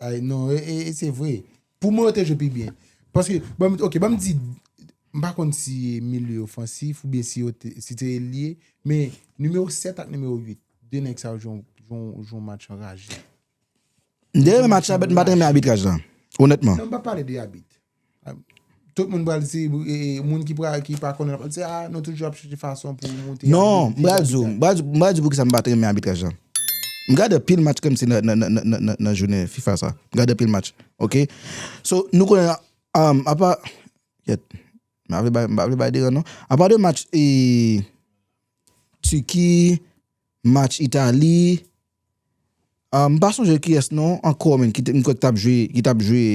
Ay, non, e, e, e se vre. Pou mwen, yo te jwe pi byen. Paske, ban m, ok, ban m di, m pa konn si milye ofansif oubyen si yo te, si te elye, men nimewo sèt ak nimewo uit, de nèg sa yo jwe yon, jwe yon, jwe yon match anraje. M te renmen match la, but m pa t renmen abitraj la, onètman. Non, m pa pale de abit. Tout moun pral di, e, e, moun ki pra-, ki pa konnen, pral di, "Ah, nou toujou ap chèche fason pou moute." Non, m pral di w, m pral di w, m pral di w poukisa m pa t renmen abitraj la. M gade anpil match kòmsi nan, nan, nan jounen fifa sa. M gade anpil match, ok? So, nou konnen, um, apa, kèt, m pa vle bay, m pa vle bay deran, non. Apa de match, e, Tiki, match Itali, ah, m pa sonje kiyès non ankò, men, ki te, m kwè ki t ap jwe, ki t ap jwe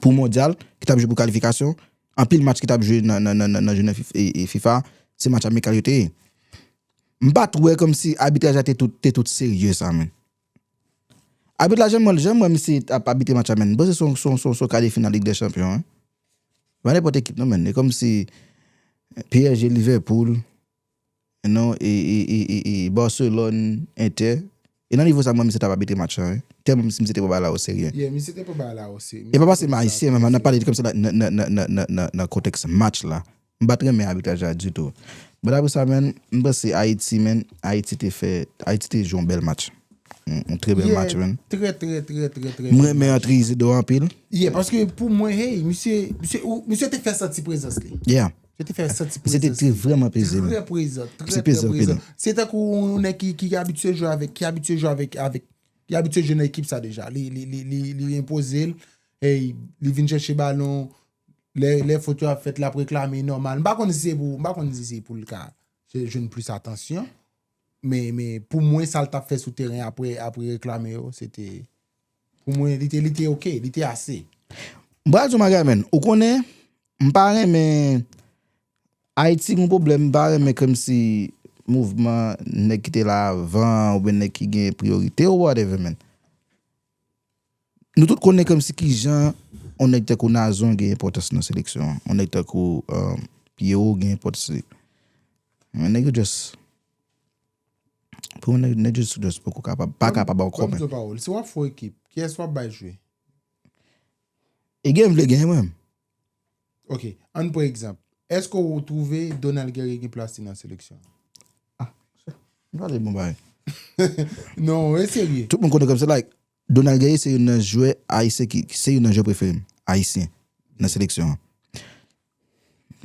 pou mondyal, ki t ap jwe pou kalifikasyon. Anpil match ki t ap jwe nan, nan, nan, nan, nan jounen fif-, e, e fifa, se match amikal yo te ye. M pa t wè kòmsi abitraj la te tout, te tout serye sa, men. Abit la, jan m, jan m wè misye ap abitre match la, men, m panse se yon, se yon, se yon, se yon ka de final Lig dè Chanpyon, en. Pa nenpòt ekip, non, men. E kòmsi P S G, Liverpool, non, e, e, e, e, e Barcelone, Inter. E nan nivo sa, mwen, misye t ap abitre match la, wi. Tèlman misye, misye te pran bagay la o serye. Yeah, misye te pran bagay la o serye. E pa paske m ayisyen, men n ap pale kòmsa nan, nan, nan kontèks match la. M pa t renmen abitraj la ditou. But apre sa, man, m panse Ayiti, man, Ayiti te fè, Ayiti te jwe yon bèl match. Yon, yon trè bèl match, man. Trè, trè, trè, trè, trè bèl match. M renmen antre Isidore anpil. Yeah, paske pou mwen, hey, misye, misye, ou, misye te fè santi prezans li. Yeah. Yo te fè santi prezans li. Se te vrèman peze, wi. Trè prezan, trè, trè prezan. Se tankou yon nèg ki, ki abitye jwe avèk, ki abitye jwe avèk, avèk, ki abitye jwe nan ekip sa deja. Li, li, li, li, li enpoze l, e li vin chèche balon. Lè, lè fot yo ap fèt, l ap reklame nòmal. M pa konn si se pou, m pa konn si se pou l ka jwenn plis atansyon. Men, men pou mwen, sa l t ap fè sou teren apre, apre reklame yo, se te, pou mwen, li te, li te oke, li te ase. M pral di w bagay, menn. Ou konnen, m pa renmen Ayiti gon pwoblèm, m pa renmen kòmsi mouvman nèg ki te la avan oubyen nèg ki gen priyorite ou whatever, menn. Nou tout konnen kòmsi kijan yon nèg tankou Nazon gen enpòtans nan seleksyon an. Yon nèg tankou, um, Pierrot gen enpòtans. Men nèg yo just, pou mwen, nèg, nèg just, just poko kapab, pa kapab ankò, men. Ban m di w pawòl. Si w ap fè yon ekip, kiyès w ap bay jwe? E gen m vle gen mwen. Ok, ann pran egzanp. Èske w twouve Donald Guerrier gen plas li nan seleksyon an? Ah, m pale bon bagay. Non, e serye. Tout moun konnen kòmsi, like, Donald Guerrier se youn nan jwè ayisyen ki, se youn nan jwè prefere m, ayisyen, nan seleksyon an.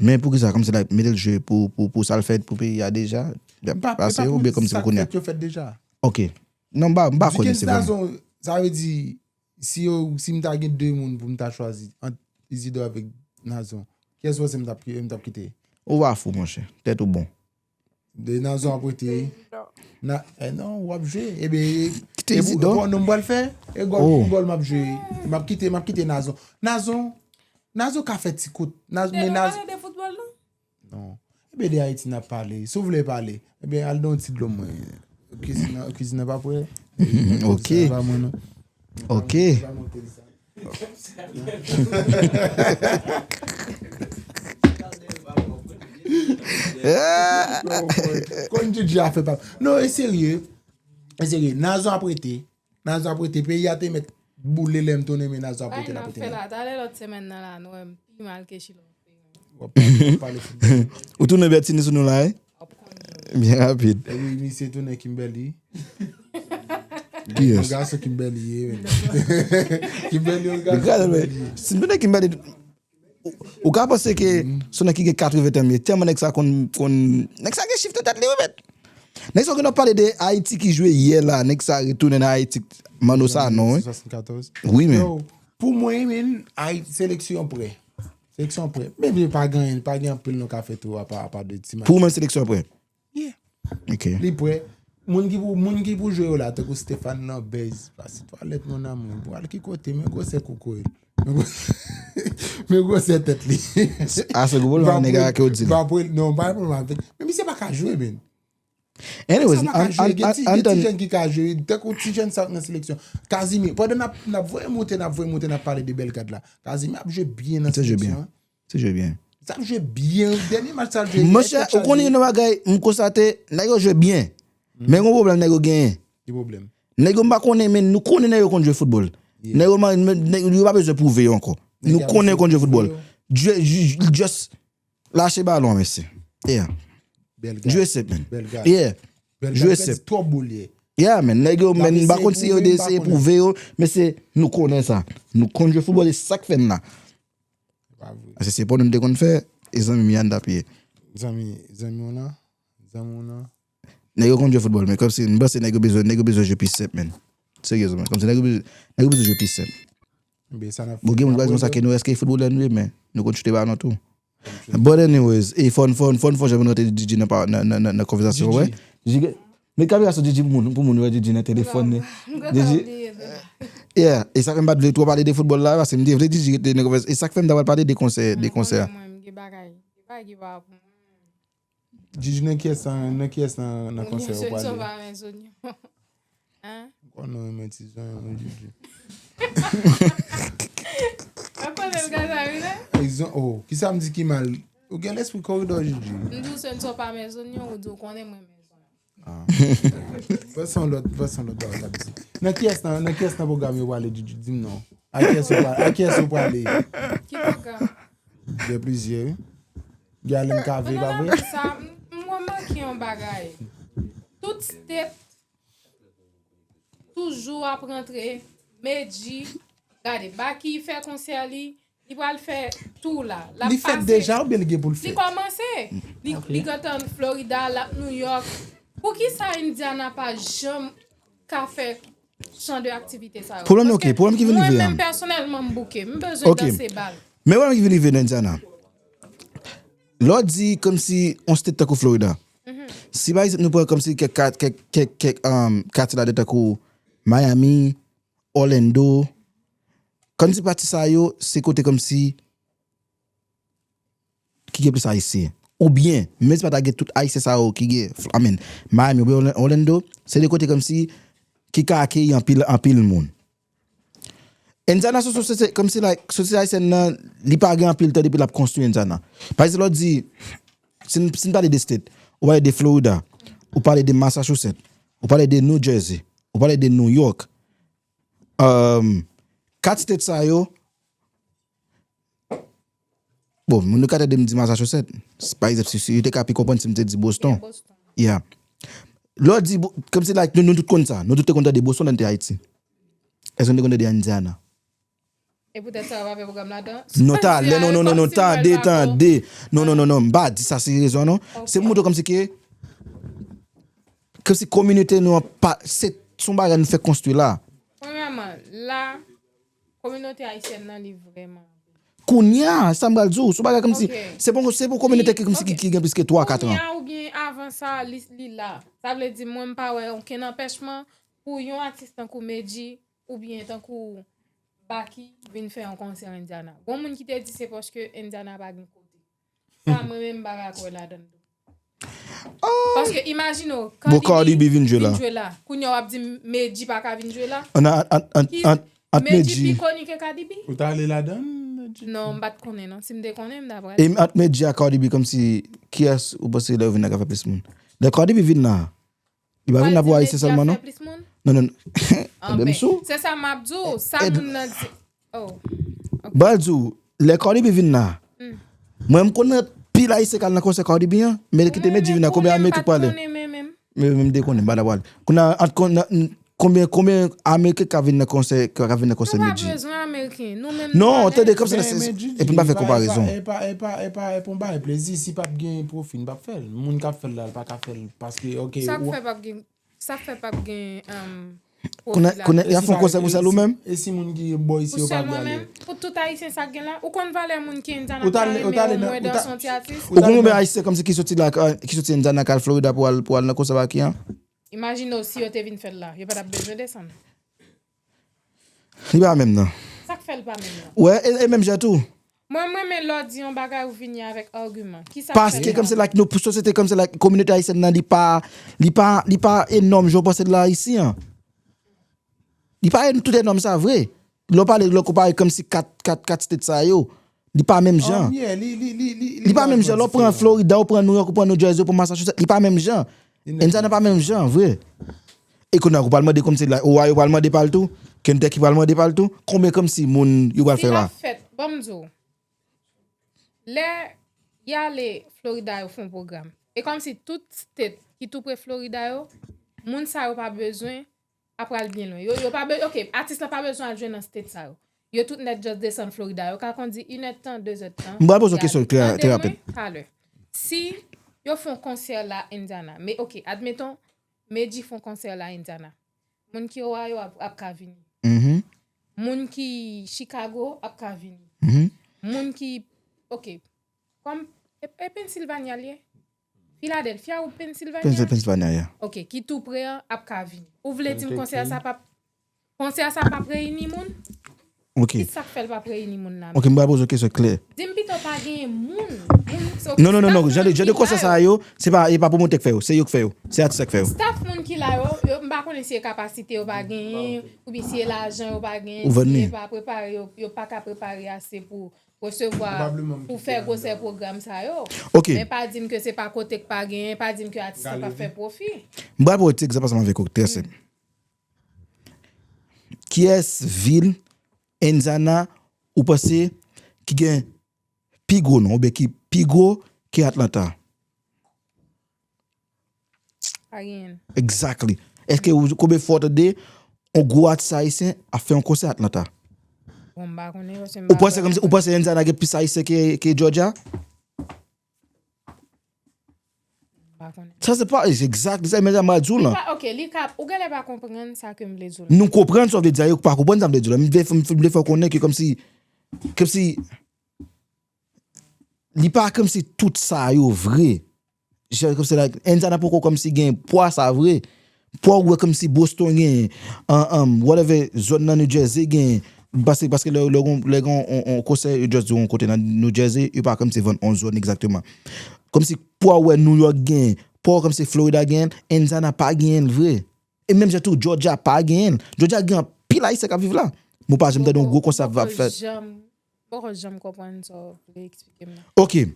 Men poukisa, kòmsi, like, mete l jwe pou, pou, pou sa l fè pou peyi a deja, l ap pase yo, oubyen kòmsi pou kounye a? Sa fèt yo fèt deja. Ok. Non, m pa, m pa konnen se vrèman. Sa vle di, si yo, si m ta gen de moun pou m ta chwazi ant Isidore avèk Nazon, kiyès w panse m t ap, m t ap kite? Ou pa fou, monchè. Tèt ou bon. De Nazon ap rete. Na, eh non, w ap jwe. Ebyen, kite Isidore. Bon, non, m pral fè. E gòl, gòl m ap jwe. M ap kite, m ap kite Nazon. Nazon, Nazon ka fè ti kout. Nazon, men Nazon. Te nou pale de foutbòl, non? Non. Ebyen, de Ayiti n ap pale. Si w vle pale, ebyen, al nan yon ti dlo mwen. Kwizin nan, kwizin nan pa prè. Ok. Sa pa mwen, non. Ok. Konn Djidji a fè pa. Non, e serye. E serye. Nazon ap rete. Nazon ap rete. Peyi a te mèt boule lè m tounen, men Nazon ap rete, l ap rete la. Talè lòt semèn nan la, nou wè m pi mal ke Chilò. W ap pale, w ap pale foutbòl. Ou tounen Bertinie sou nou la, wi? Byen rapid. Epi misye tounen Kimberly. Kiyès? Yon gason Kimberly ye, men. Kimberly, yon gason Kimberly ye. Si m tounen Kimberly, ou, ou ka panse ke se yon nèg ki gen katreven tan m ye, tèlman nèg sa konn, konn, nèg sa gen chif nan tèt li, wi, men. Nèg sa w gen ap pale de Ayiti ki jwe yè la, nèg sa retounen nan Ayiti, Mano Sanon, wi. Swasannkatòz. Wi, men. Yo, pou mwen, men, Ayiti, seleksyon prè. Seleksyon prè. Men, men pa gen, pa gen anpil nou ka fè tou, apa, apa de ti match. Pou ou menm seleksyon prè? Yeah. Ok. Li prè. Moun ki pou, moun ki pou jwe yo la, tankou Stéphane Lambert, pase twalèt, mon amour. Pou al ki kote, men gwosè kokoy. Men gwo-, men gwosè tèt li. A se gwo nèg a ke w di la. Non, pa pwoblèm avèk. Men misye pa ka jwe, men. Anyways, sa pa ka jwe. Gen ti, gen ti jèn ki ka jwe. Tankou ti jèn sa nan seleksyon. Casimir, pandan n ap, n ap voye monte, n ap voye monte, n ap pale de Bellegarde la. Casimir ap jwe byen nan seleksyon an. Misye jwe byen. Misye ap jwe byen. Dènye match sa l jwe. Monchè, ou konnen yon bagay, m konstate, nèg yo jwe byen. Men gon pwoblèm nèg yo genyen. Ki pwoblèm? Nèg yo m pa konnen, men nou konnen nèg yo konn jwe foutbòl. Nèg yo, nèg yo pa bezwen pwouve yo ankò. Nou konnen yo konn jwe foutbòl. Just lache balon an, mesye. Yeah. Jwe senp, man. Yeah. Jwe senp. Yeah, man. Nèg yo, man, m pa konn si yo te eseye pwouve yo, men se, nou konnen sa. Nou konn jwe foutbòl, e sa k fè n la. Paske se pou nou te konn fè, e zanmi m Yann t ap ye. Zanmi, zanmi w lan? Zanmi w lan? Nèg yo konn jwe foutbòl, men kòmsi m panse nèg yo bezwen, nèg yo bezwen jwe pi senp, man. Seryezman, kòmsi nèg yo bezwen, nèg yo bezwen jwe pi senp. Bon, gen moun ki pral di konsa ke nou èske foutbolè nou ye, men nou konn choute balon tou. But anyways, e fò n, fò n, fò n, fò n janm rantre Djidji nan pa, nan, nan, nan, nan konvèsasyon, wè. Djidji, men kamera sou Djidji pou moun, pou moun wè Djidji nan telefòn li. Djidji, yeah, e sa fè m pa t vle twò pale de foutbòl la, paske m te vle Djidji rete nan konvèsasyon. E sa k fè m ta pral pale de konsè, de konsè a. Mwen, mwen, mwen, gen bagay, gen bagay ki pa pou mwen. Djidji, nan kiyès nan, nan kiyès nan, nan konsè ou prale? Sou pa men zonyon. Hein? Ou kwè nou renmen ti zonyon, wi, Djidji. Ou konnen l ka sa, wi, non? Egzan-, oh, kisa m di ki mal? Ou gen lespri koridò, Djidji. M di w se sou pa men zonyon, ou di w konnen mwen men zonyon. Ah. Fè se yon lòt, fè se yon lòt bagay w t ap di. Nan kiyès nan, nan kiyès nan pwogram yo prale, Djidji? Di m non. A kiyès ou prale? A kiyès ou prale? Ki pwogram? Gen plizyè, wi. Gen Allen Cavé, pa vre? Sa, m, m remake yon bagay. Tout state toujou ap rantre, Medjy, gade, Baky fè konsè li, Li pral fè tou la. L ap Li fèt pase. Deja oubyen li gen pou l Li fèt? Kòmanse. Li, li gentan Florida, l ap New York. Poukisa Indiana pa janm ka fè jan de aktivite sa yo? Pwoblèm yo, ok, pwoblèm ki vin rive a. Mwen menm pèsonèlman m bouke. M bezwen Ok. Danse bal. Men wè ki vin rive nan Indiana. Lè w di kòmsi yon state tankou Florida. Si pa egzanp nou pran kòmsi kèk kat- kèk kèk kèk um, katye ladan tankou Miami, Orlando, kòmsi pati sa yo se kote kòmsi ki gen plis ayisyen. Oubyen, menm si pa ta gen tout ayisyen sa yo ki gen, I mean, Miami oubyen Orla- Orlando, se de kote kòmsi ki ka akeyi anpil anpil moun. Indiana sou sosyete, kòmsi like, sosyete ayisyèn nan, li pa gen anpil tan depi l ap konstwi Indiana. Pa egzanp, lè w di, si n si n pale de state, ou pale de Florida, ou pale de Massachusetts, ou pale de New Jersey, ou pale de New York, um, kat state sa yo, bon, moun yo ka tande m di Massachusetts, pa egzanp, si, si yo te ka pi konprann si m te di Boston. Yeah. Lè w di, Bo- kòmsi like, nou, nou tout konn sa, nou tout te konn tande Boston lè n te Ayiti. Èske nou te konn tande Indiana? E poutèt sa, yo pa fè pwogram ladan. Non, talè, non, non, non, non, tande, tande. Non, non, non, non, m pa di sa se rezon, non. Se pou montre kòmsi ke, kòmsi kominote nou an pa, se se yon bagay nou fè konstwi la. Premyèman, la, kominote ayisyèn nan, li vrèman. Kounye a, sa m pral di w, se yon bagay kòmsi, Ok. Se pou, se pou kominote ki, kòmsi ki, Ok. ki gen plis ke twa, kat Kounye an. A oubyen avan sa, li, li la. Sa vle di, mwen, m pa wè okenn anpèchman pou yon atis tankou Medjy oubyen tankou Baky vin fè yon konsè Indiana. Gon moun ki te di se paske Indiana pa gen kote. Sa, mwen menm, m pa ka kwè ladan l tou. Paske imajine w, Bon, Cardi B vin jwe la. Vin jwe la. Kounye a w ap di Medjy pa ka vin jwe la. An, an, an, Ki- an, an Medjy Medjy. Pi koni ke Cardi B. Ou ta ale ladan? Medjy? Non, m pa t konnen non. Si m te konnen, m ta pral. E ant Medjy ak Cardi B, kòmsi, kiyès ou panse lè yo vin la ka fè plis moun? Lè Cardi B vin la, li pa vin la pou Ayisyen sèlman, non? Plis moun? Non, non, non. Ah, Tande m ben, sou. Se sa m ap di w. Sa Ed- Moun nan di. Oh. Ba di w, lè Cardi B vin la, mwen m konnen pil Ayisyen k al nan konsè Cardi B an, men kite Medjy vin la, konbyen Ameriken k prale? Men, men, men. Men men m te konnen, m pa ta pral. Kounye a, ant kon- nan- konbyen, konbyen Ameriken k ap vin nan konsè, k ap vin nan konsè Nou pa Medjy? Bezwen Ameriken. Nou menm. Non, tande, kòmsi nan sens. Epi n pa fè konparezon. E pa, e pa, e pa, e pa yon bagay plezi. Si p ap gen pwofi, n p ap fè l. Moun k ap fè l la, l pa ka fè l. Paske, ok. Sa k fè p ap gen, sa k fè p ap gen, um, Konnen, konnen, y ap fè yon konsè pou sèl ou menm? E si moun ki bò isi yo pa vle ale? Pou tout Ayisyen sa k gen la, ou konn valè moun ki Indiana ka renmen ou mwen dan son ti atis? Ou konn konbyen Ayisyen kòmsi ki soti la, ki soti Indiana k al Florida pou al, pou al nan konsè Baky an? Imajine w si yo te vin fè l la, yo pa t ap bezwen desann. Li pa menm nan. Sa k fè l pa menm nan? Wè, e, e menm jan tou. Mwen, mwen, men lè w di yon bagay ou vini avèk agiman. Kisa Paske kòmsi like nou, pou sosyete kòmsi like kominote ayisyèn nan, li pa, li pa, li pa enòm jan w panse l la isi an. Li pa tout enòm sa vre. Lè w pale, lè w konpare kòmsi kat, kat, kat state sa yo, li pa menm jan. Li pa menm jan. Lè w pran Florida, ou pran New York, ou pran New Jersey, ou pran Massachusetts, li pa menm jan. Indiana pa menm jan vre. E kounye a ou pral mande kòmsi la, Ohio pral mande pa l tou, Kentucky pral mande pa l tou, konbyen kòmsi moun yo pral fè la? Fèt, ban m di w. Lè y ale Florida yo fè yon pwogram. E kòmsi tout state ki tou pre Florida yo, moun sa yo pa bezwen ap pral byen lwen. Yo, yo pa be, ok, atis la pa bezwen al jwe nan state sa yo. Yo tout nèt just desann Florida. Yo ka kondi inèdtan, dezèdtan. M pral poze yon kesyon trè, trè rapid. Talè. Si yo fè yon konsè la Indiana, men ok, admeton, Medjy fè yon konsè la Indiana. Moun ki Ohio ap, ap ka vini. Moun ki Chicago ap ka vini. Moun ki, ok, kòm, e, e Pennsylvania l ye? Philadelphia ou Pennsylvania? Pennsylvania, yeah. Ok, ki tou pre an ap ka vini. Ou vle di m konsè sa p ap, konsè sa p ap reyini moun? Ok. Ki sa k fè l p ap reyini moun la? Ok, m pral poze yon kesyon klè. Di m pito pa genyen moun. Non, non, non, non, jan de, jan de konsè sa yo, se pa, e pa pwomotè k fè yo, se yo k fè yo, se atis la k fè yo. Staff moun ki la yo, yo, m pa konnen si e kapasite yo pa genyen, oubyen si e lajan yo pa genyen, Ou vann si li. E pa prepare, yo, yo pa ka prepare ase pou resevwa, pou fè gwosè pwogram sa yo. Ok. Men pa di m ke se pa kote k pa genyen, pa di m ke atis la p ap fè pwofi. M pral pran yon ti egzanp ansanm avèk ou, trè senp. Kiyès vil Indiana ou panse ki gen pi gwo non, oubyen ki pi gwo ke Atlanta? Pa genyen. Exactly. Èske ou, konbyen fwa w tande yon gwo atis ayisyen ap fè yon konsè Atlanta? Bon, m pa konnen, paske m Ou pa panse kòm si, ou panse Indiana gen plis ayisyen ke, ke Georgia? M pa konnen. Sa se pa, exact, se men sa m a di w Li la. pa, ok, li ka, ou genlè pa konprann sa ke m vle di w la. Nou konprann sa w vle di a, yo pa konprann sa m vle di w la. M vle, m vle fè w konnen ke kòm si, kòm si, li pa kòm si tout sa yo vre. Jan kòm si la, Indiana poko kòm si gen pwa sa vre. Pwa ou wè kòm si Boston gen, an, an, whatever, zòn nan New Jersey gen, paske, paske lè, lè gon, lè gon on, on konsè, yo just di yon kote nan New Jersey, yo pa kòm si vann on zòn egzakteman. Kòm si pwa ou wè New York gen, pwa ou kòm si Florida gen, Indiana pa gen l vre. E menm jan tou, Georgia pa gen l. Georgia gen anpil ayisyen k ap viv la. Men w pa janm tande yon gwo konsè ap, ap fèt. Poko janm konprann sa w vle eksplike m nan. Ok.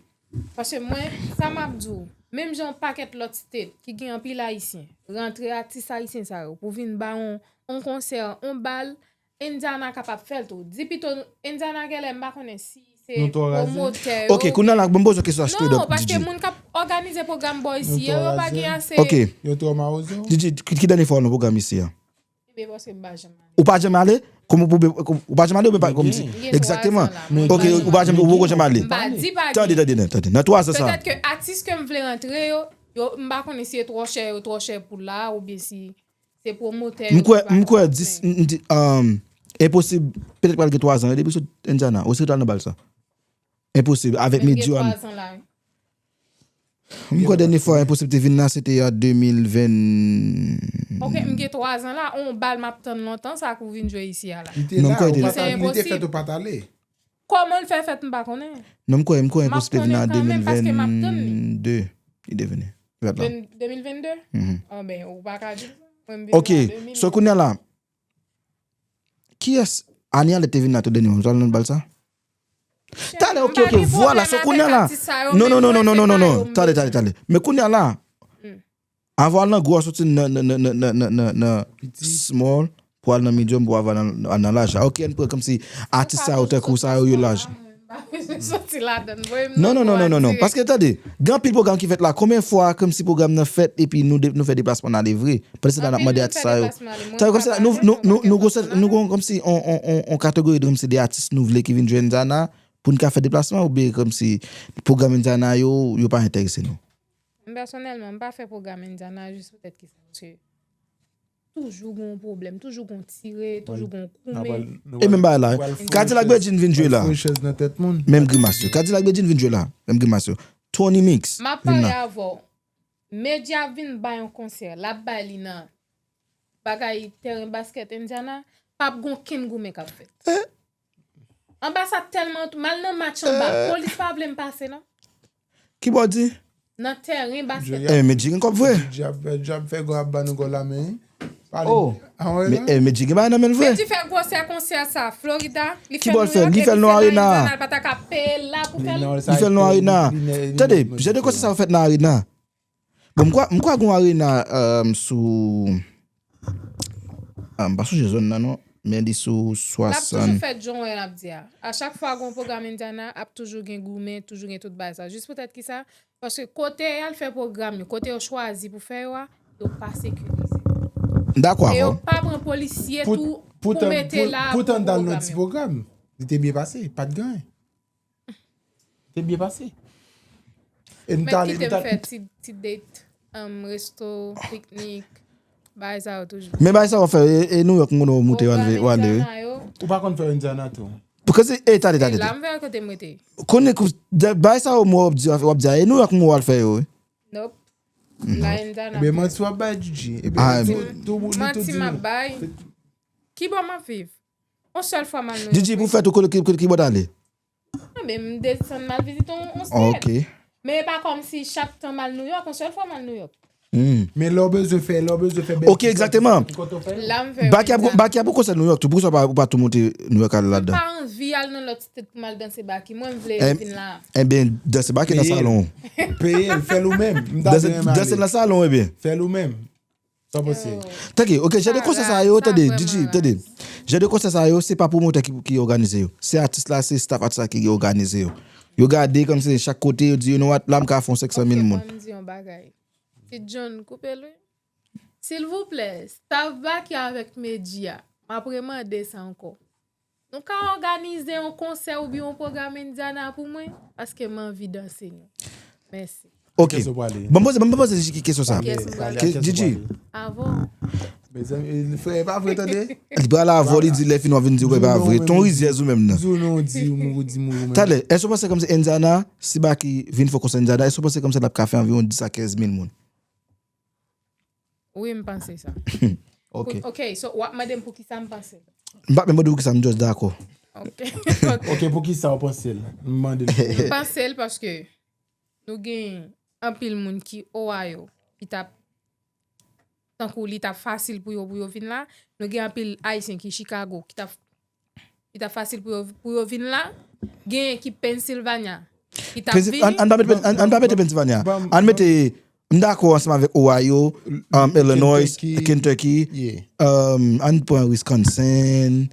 Paske mwen, sa m ap di w, menm jan yon pakèt lòt state ki gen anpil ayisyen, rantre atis ayisyen sa yo pou vin ba yon, yon konsè, yon bal, Indiana kapab fè l tou. Di pito, Indiana genlè, m pa konnen si se pwomotè yo. Ok, kounye a la, ban m poze w kesyon straight up, Didi. Non, paske moun k ap òganize pwogram bò isi yo, yo pa gen ase. Ok. Yo twò mawozo. Didi, ki, ki dènye fwa w nan pwogram isi a? Ebyen, paske m pa janm ale. Ou pa janm ale? Kòman pou, ou pa janm ale oubyen pa kòm si? Egzakteman. Ok, ou pa janm, ou poko janm ale. M pa di pa gen. Tande, tande, tande. Nan twa zan sa. Petèt ke atis ke m vle rantre yo, yo, m pa konnen si yo twò chè, yo twò chè pou la, oubyen si se pwomotè yo ki pa kapab, men. M kwè, m kwè dis, m di, um, enposib, petèt pral gen twa zan depi sot Indiana, ou sot al nan bal sa. Enposib, avèk medya. Menm gen twa zan la, wi. M kwè dènye fwa Enposib te vin la, se te an de mil ven. Ok, m gen twa zan la, on bal m ap tann lontan sa pou vin jwe isi a la. Li te la, ou pa t al, li te fèt ou pa t ale. Kòman l fè fèt, m pa konnen. Non, m kwè, m kwè Enposib te vin an de mil ven de. M ap konnen kanmenm, paske m ap tann li. Li te vini. Li fèt la. De mil ven de? Mhm. Anben, ou pa ka di m. Mwen, m vin la de mil. Ok, so kounye a la, kiyès, Anie Alerte te vin la tou dènye, ou t al nan bal sa? Talè, ok, ok, vwala, so kounye a la. Non, non, non, non, non, non, non, non. Talè, talè, talè. Men kounye a la, avan w al nan gwo a, soti nan, nan, nan small, pou al nan medium, pou al nan, nan laj la. Ok, ann pran kòmsi atis sa yo, tankou sa yo, yo laj. Non, non, non, non, non, non. Paske, tande, gen anpil pwogram ki fèt la. Konbyen fwa, kòmsi pwogram nan fèt, epi nou de-, nou fè deplasman n ale vre? Pandan se tan n ap mande atis sa yo. Sa yo kòmsi nou, nou, nou, nou gon sèl, nou gon kòmsi on, on, on, on kategori de kòmsi de atis nou vle ki vin jwe Indiana pou n ka fè deplasman oubyen kòmsi pwogram Indiana yo, yo pa enterese nou? Mwen pèsonèlman, m pa fè pwogram Indiana jis poutèt ki sa, paske toujou gon pwoblèm, toujou gon tire, toujou gon koumen. E menm bagay la, Kadilak Bedjine vin jwe la. Menm grimas yo. Kadilak Bedjine vin jwe la. Menm grimas yo. Tony Mix vin la. M ap pale avè w. Medya ap vin bay yon konsè, l ap bay li nan bagay tèren baskèt Indiana, p ap gen okenn goumen k ap fèt. Anba sa tèlman, m al nan match anba, polis pa vle m pase non. Ki bò w di? Nan tèren baskèt. Eh, men Dji gen kòb vre. Dji ap fè, Dji ap fè gò ap ban nou gò la men. Pale. Oh. Men, eh, men Dji gen bagay nan men l vre. Men Dji fè gwosè konsè sa, Florida, li fè l New York, epi li fè l nan Indiana, l pa ta ka peye l la pou fè l. Li fè l nan Arena. Tande, jan de konsè sa yo fèt nan Arena. Bon, m kwè, m kwè gon arena, um, sou, ah, m pa sonje zòn nan non, men li sou swasann. L ap toujou fèt jan w wè n ap di a. A chak fwa gon pwogram Indiana, ap toujou gen goumen, toujou gen tout bagay sa. Jis poutèt ki sa? Paske kote y al fè pwogram yo, kote yo chwazi pou fè yo a, yo pa sekirize. M dakò avè w. E yo pa pran polisye tou pou mete la pou pwogram yo. Poutan, poutan, poutan l nan ti pwogram, li te byen pase, pa t gen anyen. Te byen pase. E nou t ale, nou t ale. Men kite m fè ti, ti date, um, resto, piknik, bagay sa yo toujou. Men bagay sa yo fè, e, e New York moun ou moute w al, w ale, wi. Ou pa konn fè Indiana tou. Pou kote, e, tande, tande. E la m fè kote m rete. Konnen kou, bagay sa yo mwen w ap di, w ap di, e New York moun w al fè yo, wi. Nope. La Indiana. Ebyen, manti w ap bay Djidji. Ebyen, li tou, li tou di nou. Manti m ap bay. Ki bò m ap viv? On sèl fwa m al New York. Djidji, pou fèt ou, kote, ki, ki bò w t ale? Anben, m desann m al vizite yon, yon state. Ok. Men e pa kòmsi chak tan m al New York, yon sèl fwa m al New York. Hmm. Men lè w bezwen fè, lè w bezwen fè bèl ti sòti, kote w fè? Ok, egzakteman. La m fè Baki ap, Baki ap gon konsè New York tou. Poukisa w pa, ou pa tou monte New York al ladan? Mwen pa anvi al nan lòt state pou m al danse Baki. Mwen, m vle vin la. Ebyen, danse Baki nan salon w. Peye l, fè l ou menm. M ta renmen ale. Danse nan salon w, ebyen. Fè l ou menm. Sa pase. Tanke, ok, jan de konsè sa yo, tande, Djidji, tande. Jan de konsè sa yo, se pa pwomotè ki, ki òganize yo. Se atis la, se staff atis la ki òganize yo. Yo gade kòmsi chak kote, yo di, you know what, la m ka fè yon senk san mil moun. Ok, ban m di yon bagay. Ti John, koupe l, wi. Silvouplè, staff Baki avèk Medji a, m ap remande sa ankò. Ou ka òganize yon konsè oubyen yon pwogram Indiana pou mwen? Paske m anvi danse nou. Mèsi. Ok. Kiyès ou prale? Ban m poze, ban m poze Gigi kesyon sa. Kiyès m prale? Gigi. Avè w. Mezanmi, frè, e pa vre, tande. Li pral avè w, li di lè fini w ap vin di w e pa vre. Ton rizyèz ou menm nan. Di w non, di w mou, di mou. Talè, èske w panse kòmsi Indiana, si Baky vin fè konsè Indiana, èske w panse kòmsi l ap ka fè anviwon dis a kenz mil moun? Wi, m panse sa. Ok. Ok, so w ap mande m pou ki sa m panse. M pa menm mande w ki sa, m just dakò. Ok. Ok, pou ki sa w panse l? M mande l. M panse l paske nou gen anpil moun ki Ohio ki t ap tankou li t ap fasil pou yo pou yo vin la. Nou gen anpil Ayisyen ki Chicago ki t ap ki t ap fasil pou yo pou yo vin la. Genyen ki Pennsylvania ki t ap vini. Ann pa mete Pennsylvania. Ann mete M dakò ansanm avèk Ohio, um, Illinois, Kentucky, um, ann pran Wisconsin,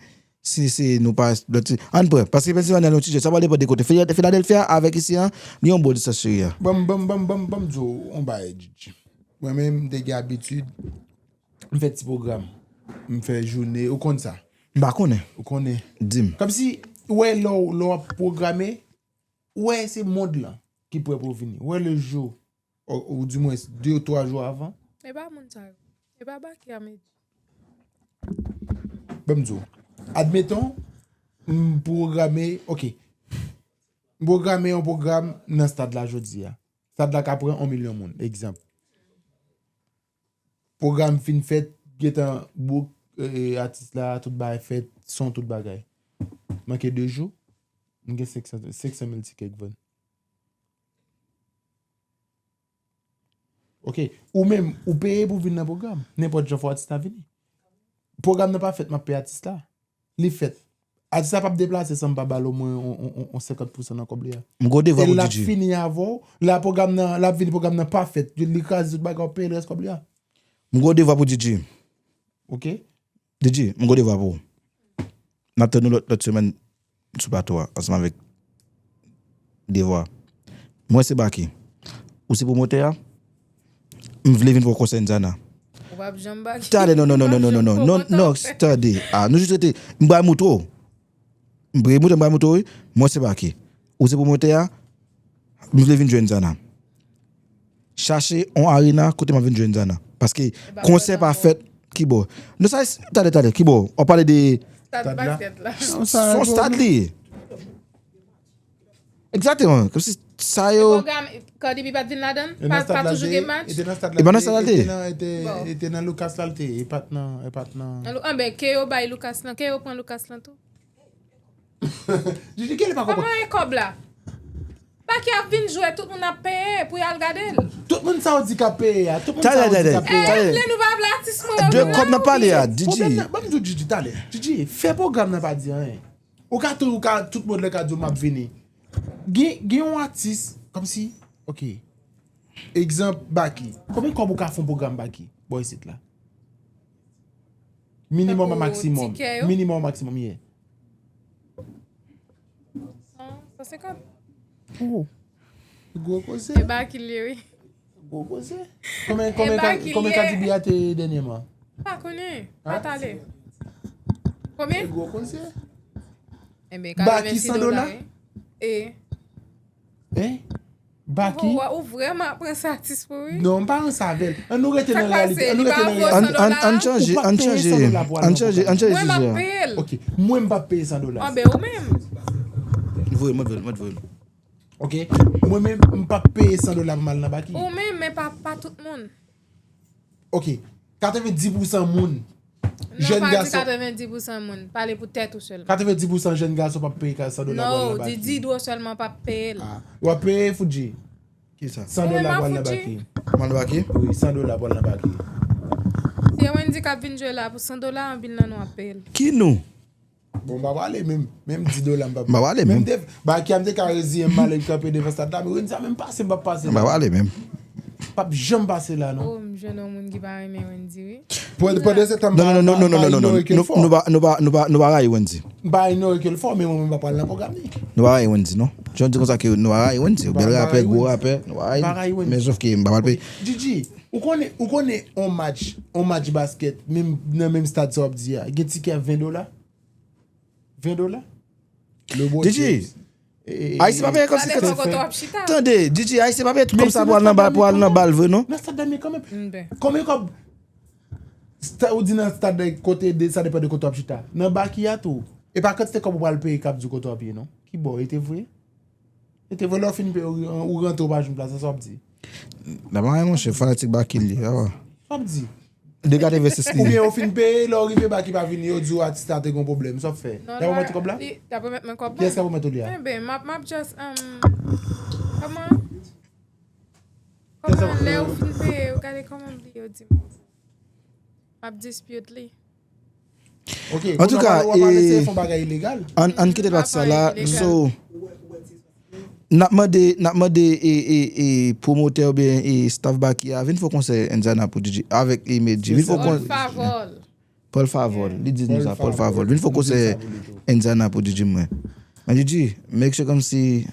si se nou pa lòt ti, ann pran, paske Pennsylvania nou ti jèt, sa pral depann de kote. Philadelphia avèk isi an, li yon bon distans cheri a. Ban m, ban m, ban m, ban m, ban m di w yon bagay, Gigi. Mwen menm, m te gen abitid, m fè ti pwogram, m fè jounen, ou konn sa. M pa konnen. Ou konnen. Di m. Kòmsi, ou wè, lè w lè w ap pwograme, ou wè se mond lan ki prè pou w vini. Ou wè le jou ou, ou dimwens de ou twa jou avan. E pa moun sa yo. E pa Baky a m edi. Ban m di w. Admeton, m pwograme, ok. M pwograme yon pwogram nan stad la jodi a. Stad la ka pran yon milyon moun, egzanp. Pwogram fin fèt, gentan book, eh, atis la, tout bagay fèt, son, tout bagay. Manke de jou, m gen senk san, senk san mil tikè k vann. Ok. Ou menm, ou peye pou vin nan pwogram. Nenpòt jan fò atis la vini. Pwogram nan pa fèt, m ap peye atis la. Li fèt. Atis la p ap deplase san m pa ba l omwen on, on, on, on senkant pousan nan kòb li a. M gen yon devwa pou Didji. E l ap fini avè w. La pwogram nan, l ap vini pwogram nan pa fèt. Li kraze tout bagay, w ap peye l rès kòb li a. M gen yon devwa pou Didji. Ok. Didji, m gen yon devwa pou ou. N ap tann ou lòt, lòt semèn sou plato a, ansanm avèk Devwa. Mwen se Baky. Ou se pwomotè a? M vle vin pran konsè Indiana. Ou p ap janm Baky. Talè, non, non, non, non, non, non, non, non, non, tande. Ah, nou jis rete. M pral moutre w. M pral moutre, m pral moutre w, wi. Mwen se Baky. Ou se pwomotè a? M vle vin jwe Indiana. Chache yon arena kote m ap vin jwe Indiana. Paske konsè pa fèt kibò. Non, sa, talè, talè, kibò? W ap pale de. Stad basket la. Se yon stad li ye. Egzakteman. Kòmsi sa yo. Pwogram, Cardi B pa t vin ladan l? Pa toujou gen match? E pa nan stad la l te ye. E te nan Lucas la l te ye. E pa t nan, e pa t nan. Anben, ke yo bay Lucas lan, ke yo pran Lucas lan tou? Didi, kele pa konprann. Kòman e kòb la? Baky ap vin jwe, tout moun ap peye pou y al gade l. Tout moun sa w di k ap peye a, tout moun sa w di k ap peye a. Talè, talè, talè. Vle nou pa vle atis mwen yo vin la. De kòb n ap pale a, Didi. Pwoblèm nan, ban m di w Didi, talè. Didi, fè pwogram nan pa di anyen. Ou ka tou, ou ka, tout moun lè ka di w m ap vini. Gen, gen yon atis, kòmsi, ok. Egzanp, Baky. Konbyen kòb ou ka fè yon pwogram Baky? Bò isit la. Minimòm a maksimòm. Minimòm a maksimòm, yeah. San, san senkant. Oh. Gwo koze. E Baky l ye, wi. Gwo koze. Konbyen, konbyen Cardi B a te dènyèman? Pa konnen. Pa t ale. Konbyen? Gwo koze. Enben, Baky san dola. E? Hein? Baky? Ou vrèman ap ranse atis pou wi? Non, m pa ranse avè l. Ann nou rete nan reyalite. Ann nou rete nan reyalite. Ann chanje, ann chanje, ann chanje, ann chanje. Mwen m ap peye l. Ok, mwen m p ap peye san dola. Anben ou menm. Voye, mwen voye, mwen voye. Ok, mwen menm m p ap peye san dola pou m al nan Baky. Ou menm, men pa, pa tout moun. Ok, katrevendis pousan moun. Non, pa di katrevendis pousan moun. Pale pou tèt ou sèlman. Katrevendis pousan jèn gason p ap peye san dola pou al nan Baky. Non, di Didro sèlman p ap peye l. W ap peye Foudji? Kisa? San dola pou al nan Baky. Pou al nan Baky? Wi, san dola pou al nan Baky. Se Wendy k ap vin jwe la pou san dola, anpil nan nou ap peye l. Ki nou? Bon, m pa prale menm. Menm dis dola m p ap. M pa prale menm. Menm de, Baky a m te ka reziyen m m ale kanpe devan stad la, men Wendy sa menm pase m p ap pase la. M pa prale menm. P ap janm pase la non. Oh, m jwenn yon moun ki pa renmen Wendy wi. Pandan se tan m pa, m pa, m pa inyore ke l fò. Nou pa, nou pa, nou pa, nou pa rayi Wendy. M pa inyore ke l fò, men mwen menm m pa pral nan pwogram li. Nou pa rayi Wendy non. Jan w di konsa ke nou pa rayi Wendy, bèl rapè, gwo rapè, nou pa rayi. Men sof ke m pa pral peye. Djidji, ou konnen, ou konnen on match, on match baskèt, menm nan menm stad sa w ap di a, gen tikè ven dola? Ven dola. Didi, Ayisyen pa peye kòb. Sa depan kote w ap chita. Tande, Didi, Ayisyen pa peye kòb sa pou al nan bal, pou al nan bal vre non. Nan stad damye kanmenm. Konbyen kòb? Ou di nan stad kote, sa depan de kote w ap chita. Nan baki a tou. E pa kantite kòb ou pral peye k ap di w kote w ap ye non. Ki bò, e te vre? E te vre lè w fin peye, ou rantre ou pa jwenn plas la, sa w ap di? Dapre mwen, monchè, fanatik baki li ye, sa va. Sa w ap di? Dega te vle sesi. Oubyen yo fin peye, lè w rive baki pa vini, yo di w atis la te gon pwoblèm, sa w ap fè? Y ap remèt ou kòb la? Li t ap remèt mwen kòb la. Kiyès k ap remèt ou li a? Enben, m ap, m ap just, um, kòman? Kòman lè yo fin peye, yo gade kòman m li, yo di m. M ap dispute li. Ok, antouka, w ap al eseye fè yon bagay ilegal? Ann kite pati sa la. So, n ap mande, n ap mande e, e, e, pwomotè oubyen e staff baki a vin fè konsèy Indiana pou Didi avèk e Medji. Vin fè konsèy. Paul Favol. Li di nou sa, Paul Favol. Vin fè konsèy Indiana pou Didi mwen. Men Didi, make sure kòmsi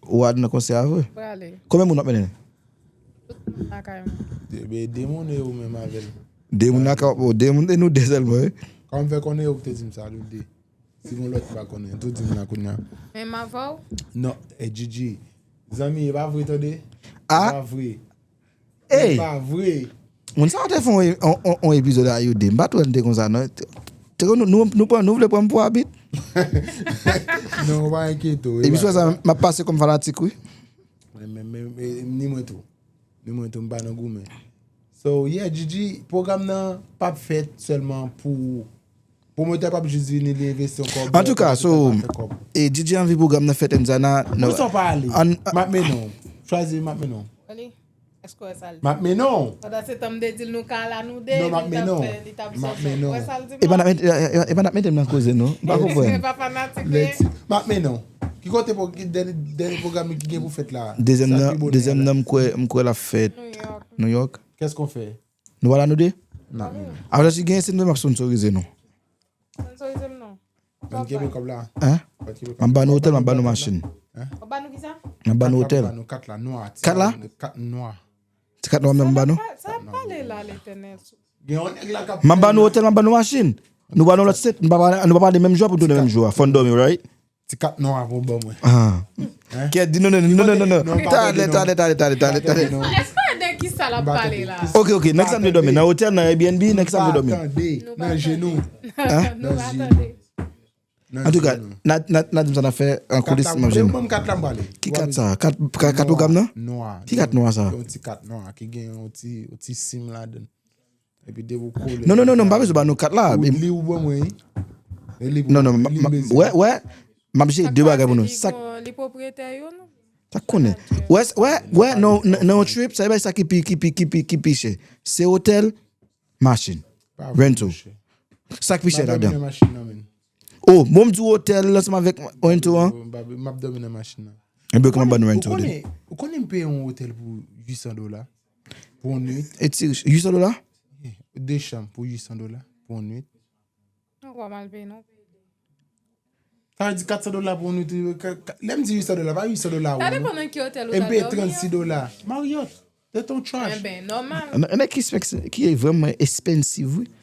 ou al nan konsèy a vre. Prale. Konbyen moun w ap mennen? Tout moun lakay mwen. De, de moun e ou menm avè l? De moun lakay, oh, de moun e nou de sèlman, wi. Kòman m fè konnen ou te di m sa, nou de? Si gon lòt m pa konnen, tou di m la kounye a. Menm avè w? Non, e Didi. Zanmi, e pa vre tande. E pa vre. Ey! E pa vre. Moun sa yo te fè yon, yon, yon, yon epizòd a Yodé. M pa t wè l te konsa non. Te, nou, nou, nou pran, nou vle pran m pou abit? Non, ou pa enkyete w. Epi swa sa, m ap pase kòm fanatik, wi. Men, men, men, men, ni mwen tou. Ni mwen tou, m pa nan goumen. So, yeah, Didi, pwogram nan p ap fèt sèlman pou pwomotè p ap jis vini, li envesti yon kòb. Antouka, so, e Didi anvi pwogram nan fèt Indiana. Pou sa w pa ale? M ap mennen w. Chwazi, m ap mennen w. Èske w wè sa l di? M ap mennen w. Pandan se tan m te di l nou ka la nou de, epi l t ap fè, li t ap sòti. Ou wè sa l di m la? Epa n ap met, epa n ap mete m nan koze non. M pa konprann. Epa fanatik li ye. M ap mennen w. Ki kote pou, ki dènye, dènye pwogram ki gen pou fèt la? Dezyèm nan, dezyèm nan m kwè, m kwè l ap fèt Nouyòk. Nouyòk. Qu'est-ce qu'on fait? Nou pa la nou de? N ap mennen w. Apre si gen, se nou menm k ap sponsorize nou. Sponsorize m non. Ban kenbe kòb la. Hein? M ap ba nou otèl, m ap ba nou machin. Hein? W ap ba nou kisa? M ap ba nou otèl. Kat la, nwa. Kat la? Kat nwa. Ti kat nwa m nan m ba nou? Sa, sa ap pale la, Letènèl. Gen yon nèg la k ap. M ap ba nou otèl, m ap ba nou machin. Nou ba nou lòt set, nou pa pale, nou pa pale menm jou a pou tounen menm jou a. Fò n dòmi, right? Ti kat nwa pou ban mwen. Ah. Hein? Kèt, di non, non, non, non, non, non. Talè, talè, talè, talè, talè, talè. Èske de kisa l ap pale la? Ok, ok, nan kisa m vle dòmi? Nan otèl, nan Airbnb, nan kisa m vle dòmi? Tande, nan jenou. Hein? Nou pa tande. Antouka, n a, n a, n a di m sa n ap fè an koulis, m ap jwenn nou. Ki kat sa? Kat, kat, kat pwogram nan? Nwa. Ki kat nwa sa? Yon ti kat nwa ki gen yon ti, yon ti sim ladan l. Epi depi w kole. Non, non, non, non, m pa bezwen ba nou kat la. Ou li ou ban mwen, wi. E li pou, non, non, li m bezwen. Wè, wè, m ap jere de bagay pou nou. Sa k pase li pwopriyetè yo, non? Sa k konnen. Wè, wè, wè, nan, nan, nan yon trip, sa e bay sa ki pi, ki pi, ki pi, ki pi chè. Se otèl, machin. Rental. Sa k pi chè ladan. Oh, bon, m di w otèl ansanm avèk rental an. M ap dòmi nan machin nan. Ebyen, kòman ban nou rental de? Ou konnen, ou konnen m peye yon otèl pou uit san dola? Pou yon nwit. E ti rich, uit san dola? De chanm pou uit san dola pou yon nwit. Ou pa mal peye non. Sa vle di kat san dola pou yon nwit, ka, ka, lè m di uit san dola, pa uit san dola ou non. Sa depann nan ki otèl ou ta dòmi an. E m peye trannsis dola. Marriott. Tèt ou trash. Enben, nòmal. Nan, nan ki spèks, ki vrèman expensive, wi.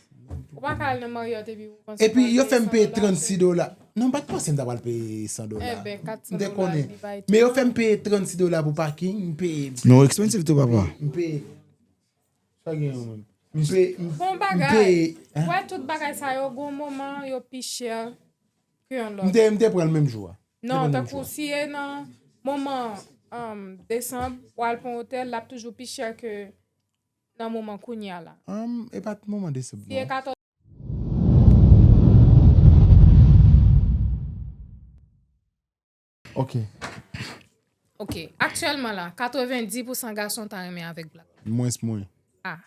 Ou pa ka al nan Marriott epi ou panse. Epi yo fè m peye trannsis dola. Non, m pa t panse m ta pral peye san dola. Enben, kat san dola, li bay tou. Men yo fè m peye trannsis dola pou paking, m peye. Non, expensive tou, papa. M peye. Sa gen yon menm. M peye, m, bon bagay. M peye, hein? Wè, tout bagay sa yo, gon moman, yo pi chè ke yon lòt. M te, m te pran l menm jou a. Non, tankou si e nan moman, um, desanm, w al pran otèl, l ap toujou pi chè ke nan moman kounye a la. Um, e pa t moman desanm, non. Si e katòz. Ok. Ok. Aktyèlman la, katrevenndis pousan gason ta renmen avèk blak. Mwens mwen. Ah.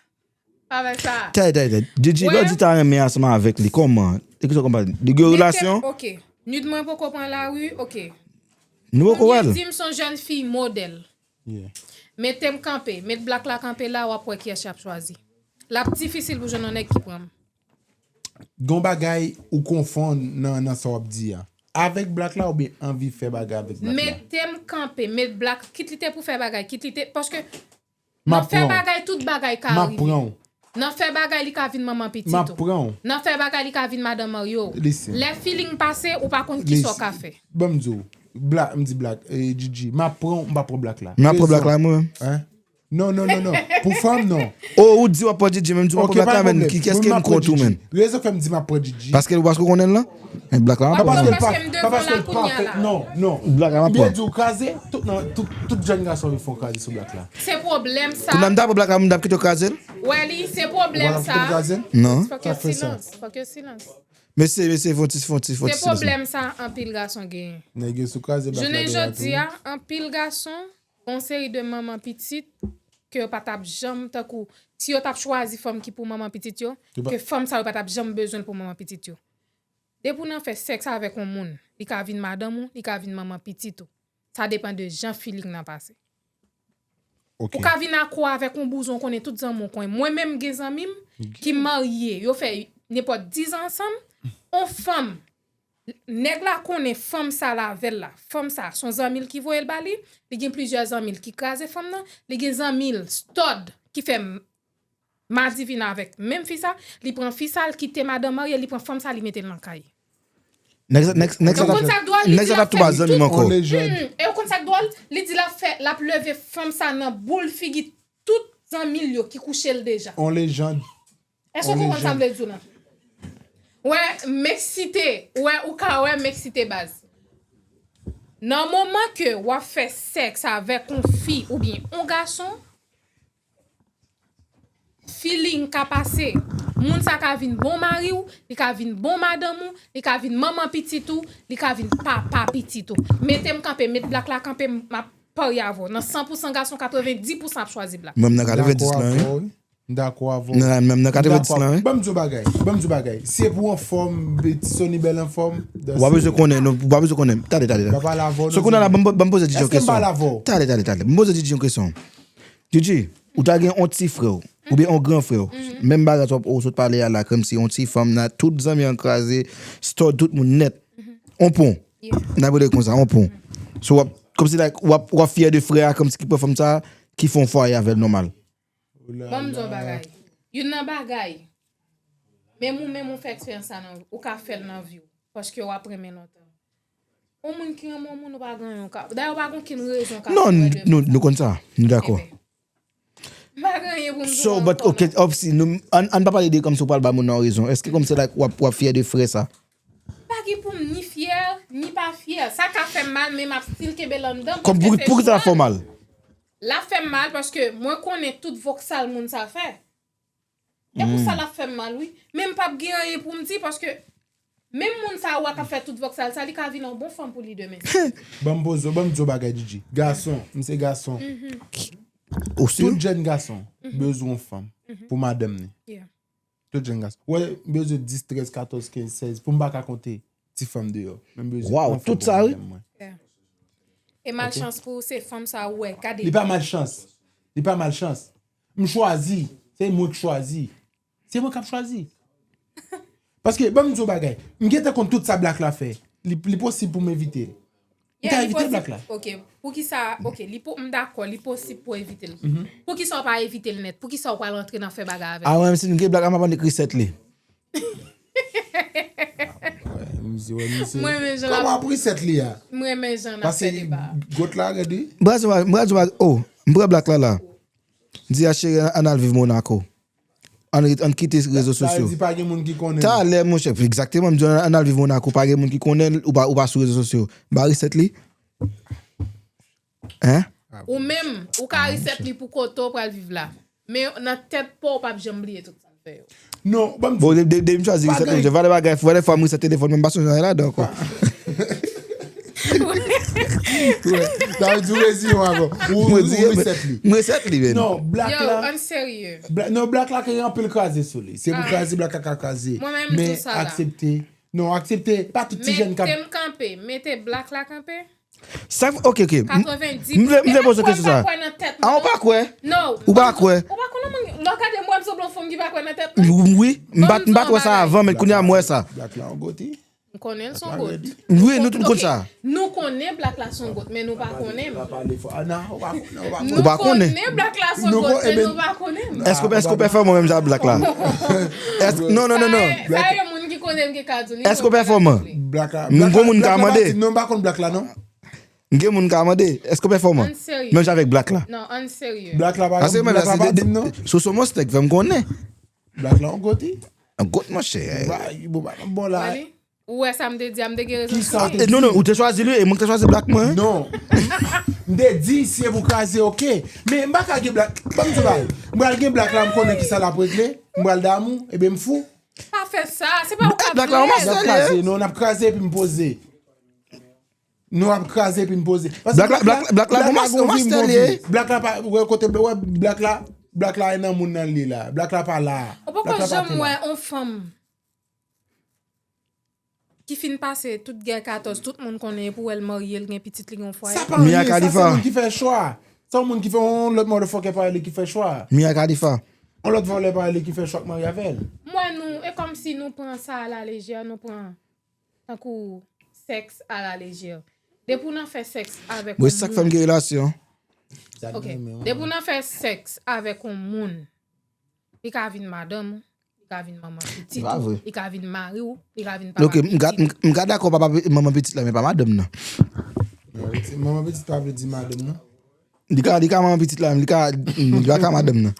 Avèk sa. Tay, tay, tay. Didi, lè w di ta renmen ansanm avèk li, kòman? E ki sa w konprann? Li gen relasyon? Ok. Nud mwen poko pran lari, ok. Nou poko wè l. Di m se yon jèn fi modèl. Yeah. Mete m kanpe, met blak la kanpe la, w ap wè kiyès y ap chwazi. L ap difisil pou jwenn yon nèg ki pran m. Gon bagay ou konfonn nan, nan sa w ap di a. Avèk blak la oubyen anvi fè bagay avèk blak la? Mete m kanpe, met blak, kit li te pou fè bagay, kit li te, paske nan fè bagay, tout bagay ka rive. M ap pran w. Nan fè bagay, li ka vin manman pitit ou. M ap pran w. Nan fè bagay, li ka vin madanm marye w. Listen. Lè feeling pase, ou pa konn kisa w ka fè. Ban m di w. Black, m di Black, eh, Gigi, m ap pran w, m pa pran Black la. M ap pran Black la, mwen menm. Hein? Non, non, non, non. Pou fanm, non. Oh, ou di w ap pran Gigi, men m di w ap pran Black la, men kiyès ki m kont ou, men? Rezon k fè m di m ap pran Gigi. Paske ou paske w konnen l lan? Men Black la, m ap pran. Pa paske l pa, pa paske l pa fè, non, non. Black la, m ap pran. M te di w kraze, tout, non, tout, tout jèn gason yo fè w kraze sou Black la. Se pwoblèm sa. Kounye a m ta pran Black la, m t ap kite w kraze l. Wè li, se pwoblèm sa. Non. Fòk yo silans, fòk yo silans. Mesye, mesye, fon ti, fon ti, fon ti silans. Se pwoblèm sa anpil gason genyen. Nèg yo sou kraze Black la. Jounen jodi a, anpil gason, gon seri de manman pitit, ke yo pa t ap janm, tankou, si yo t ap chwazi fanm ki pou manman pitit yo, ke fanm sa yo pa t ap janm bezwen l pou manman pitit yo. Depi w nan fè sèks avèk yon moun, li ka vin madanm ou, li ka vin manman pitit ou. Sa depann de jan feeling nan pase. Ou ka vin akò avèk yon bouzwen, ou konnen tout zanmi w konnen. Mwen menm gen zanmi m ki marye, yo fè nenpòt diz an ansanm, on fanm, nèg la konnen fanm sa l avè l la, fanm sa, se yon zanmi l ki voye l ba li, li gen plizyè zanmi l ki kraze fanm nan, li gen zanmi l, stud, ki fè madivine avèk menm fi sa, li pran fi sa, li kite madanm marye, li pran fanm sa, li mete l nan kay. Nèg sa t ap touba zanmi m ankò. E ou konn sa k dwòl? Li di l ap fè, l ap leve fanm sa nan boul figi tout zanmi l yo ki kouche l deja. On lejand. Èske ou konprann sa m vle di w lan? Wè, m eksite. Wè, ou ka wè m eksite baz. Nan moman ke w ap fè sèks avèk on fi oubyen on gason, feeling ka pase. Moun sa ka vin bon mari w, li ka vin bon madanm ou, li ka vin manman pitit ou, li ka vin papa pitit ou. Mete m kanpe, met Black la kanpe, m ap parye avè w. Nan san pou san gason, katrevenndis pou san ap chwazi Black. Mwen m nan katrevenndis lan wi. M dakò avè w. Nan, menm nan katrevenndis lan, wi. Ban m di w bagay. Ban m di w bagay. Si e pou anfòm, Sony bèl anfòm. W pa bezwen konnen, non, w pa bezwen konnen. Tande, tande, tande. So, kounye a la, ban m poze Didje yon kesyon. Tande, tande, tande. Ban m poze Didje yon kesyon. Didje, ou ta gen yon ti frè w, oubyen yon gran frè w. Menm bagay sa w sot pale a la, kòmsi yon ti fanm nan, tout zanmi an kraze, stud tout moun nèt. On pon. N ap rele l konsa, on pon. So, w ap, kòmsi, like, w ap, w ap fyè de frè a, kòmsi ki pran fanm sa, ki fè yon fwaye avè l nòmal. Ban m di w yon bagay. Youn nan bagay, menm ou menm ou fè eksperyans sa nan, ou ka fè l nan vi w. Paske w ap renmen lontan. Yon moun ki renmen yon moun, ou pa gen anyen w ka, dayè, ou pa gen okenn rezon w ka fè. Non, nou, nou, nou konn sa. Nou dakò. M pa gen anyen pou m di w ankò. So, but, ok, obviously, nou, ann, ann pa pale de kòmsi w pral ba moun nan yon rezon. Èske kòmsi, like, w ap, w ap fyè de frè sa? M pa gen pou m ni fyè, ni pa fyè. Sa ka fè m mal, men m ap still kenbe l anndan m paske se chwa m. Kòm pou, poukisa l ap fè w mal? L ap fè m mal paske mwen konnen tout voksal moun sa fè. E pou sa l ap fè m mal, wi. Men m p ap gen anyen pou m di paske menm moun sa ou a k ap fè tout voksal sa, li ka vin yon bon fanm pou li demen. Ban m poze w, ban m di w bagay, Didje. Gason, m se gason. Tout jèn gason bezwen yon fanm pou madanm ni. Tout jèn gason. Ou wè, m bezwen dis, trèz, katòz, kenz, sèz, pou m pa ka konte ti fanm deyò. Men m bezwen yon fanm pou madanm mwen. E malchans pou ou, se fanm sa ou wè, gade. Li pa malchans. Li pa malchans. M chwazi. Se mwen k chwazi. Se mwen k ap chwazi. Paske, ban m di w bagay. M gentan konn tout sa Black la fè. Li, li posib pou m evite l. M ka evite Black la. Ok. Poukisa, ok, li po, m dakò, li posib pou w evite l. Poukisa w pa evite l nèt? Poukisa w pral antre nan fè bagay avè l? A, mwen menm si m gen Black la, m ap annik reset li. Mwen renmen jan l ap. Kòman w ap reset li a? Mwen renmen jan l ap fè deba. Paske gwòt la rèd wi. M pral di w, m pral di w, oh, m pran Black la la. M di a cheri ann al viv Monaco. Ann ret, ann kite rezo sosyo. Sa vle di pa gen moun ki konnen. Talè monchè, egzakteman, m di w ann al viv Monaco, pa gen moun ki konnen l, ou pa, ou pa sou rezo sosyo. M pa reset li. Hein? Ou menm, ou ka reset li pou kote w pral viv la. Men nan tèt pa w, w p ap janm bliye tout sa l fè yo. Non, ban m di w. Bon, depi, depi m chwazi reset mwen, valè bagay, valè fwa m reset telefòn mwen, m pa sonje anyen ladan ankò. Sa vle di w reziye w avan. Ou, ou reset li. M reset li, men. Non, Black la. Yo, ann serye. Bla-, non, Black la gen anpil kraze sou li. Se pou kraze Black la ka kraze. Mwen menm m di w sa la. Men aksepte. Non, aksepte. Pa tout ti jèn k ap. Mete m kanpe. Mete Black la kanpe. Sa, ok, ok. M vle, m vle poze kesyon sa. A, ou pa kwè? Non. Ou pa kwè? Ou pa kwè? Lè w gade m, w ap sanble yon fanm ki pa kwè nan tèt mwen. Wi, m pa t, m pa t wè sa avan, men kounye a m wè sa. Black la, w goti? Konnen l se yon goat. Wi, nou tout konn sa. Nou konnen Black la se yon goat, men nou pa konnen m. Pa pale fò. Ah, non, ou pa konnen, ou pa Nou pa konnen. Konnen Black la se yon Nou goat, kon- men ebyen- nou pa konnen m. Èske ou pè- èske ou pèfòman menm jan ak Black la? Èske- Non, non, non, non. Sa e yon moun ki konnen m ki ka di li. Èske ou pèfòman? Black la. M gon moun ka Black la mande. pa di non, m pa konn Black la non. M gen moun ka mande, èske ou pèfòman? Ann serye. Menm jan avèk Black la. Non, ann serye. Black la pa Paske menm Black la pa di m non. sou sou mòs nèg fè m konnen. Black la on goti. An goat monchè. Ba, bon ba, bon la. Wali, ou wè sa m te di a, m te gen rezon. Ki sa w te E, non, non, ou te chwazi li e mwen ki te chwazi Black mwen. Non. M te di si e pou kraze, oke. Men m pa ka gen Black. Ban m di bay. M pral gen Black la, m konnen ki sa l ap regle. M pral damou, ebyen m fou. Pa fè sa, se pa ou ka Black la, vle. ou mas- N ap kraze, non, n ap kraze epi m poze. Nou ap kraze epi m poze. Paske Black la- Black- Black la gon mas- gon vi, m master gon li ye. Vi. Black la pa, wè kote, wè Black la, Black la e nan moun nan li la. Black la pa la. Ou pa Black ko la pa janm tè la. Wè on fanm ki fin pase tout gè katòz, tout moun konnen pou wè l marye, l gen pitit, li gen fwaye. Sa pa Mia anyen, sa se Khalifa. Moun ki fè chwa. Sa yon moun ki fè on lòt motherfucker parèy li ki fè chwa. Mia Khalifa. On lòt vòlè parèy li ki fè chwa k marye avè l. M wè nou, e kòmsi nou pran sa a la lejè, nou pran tankou sèks a la lejè. Depi w nan fè sèks avèk Mwen yon sak fè m moun, gen relasyon. ok, depi w nan fè sèks avèk yon moun, li ka vin madanm ou, li ka vin manman pitit Pa ou, vre. Li ka vin mari w, li ka vin papa Ok, m ka- pitit. m- m ka dakò papa pi- manman pitit la, men pa madanm nan. Manman pitit pa vle di madanm non. Li ka, li ka manman pitit la, li ka, li pa ka madanm nan.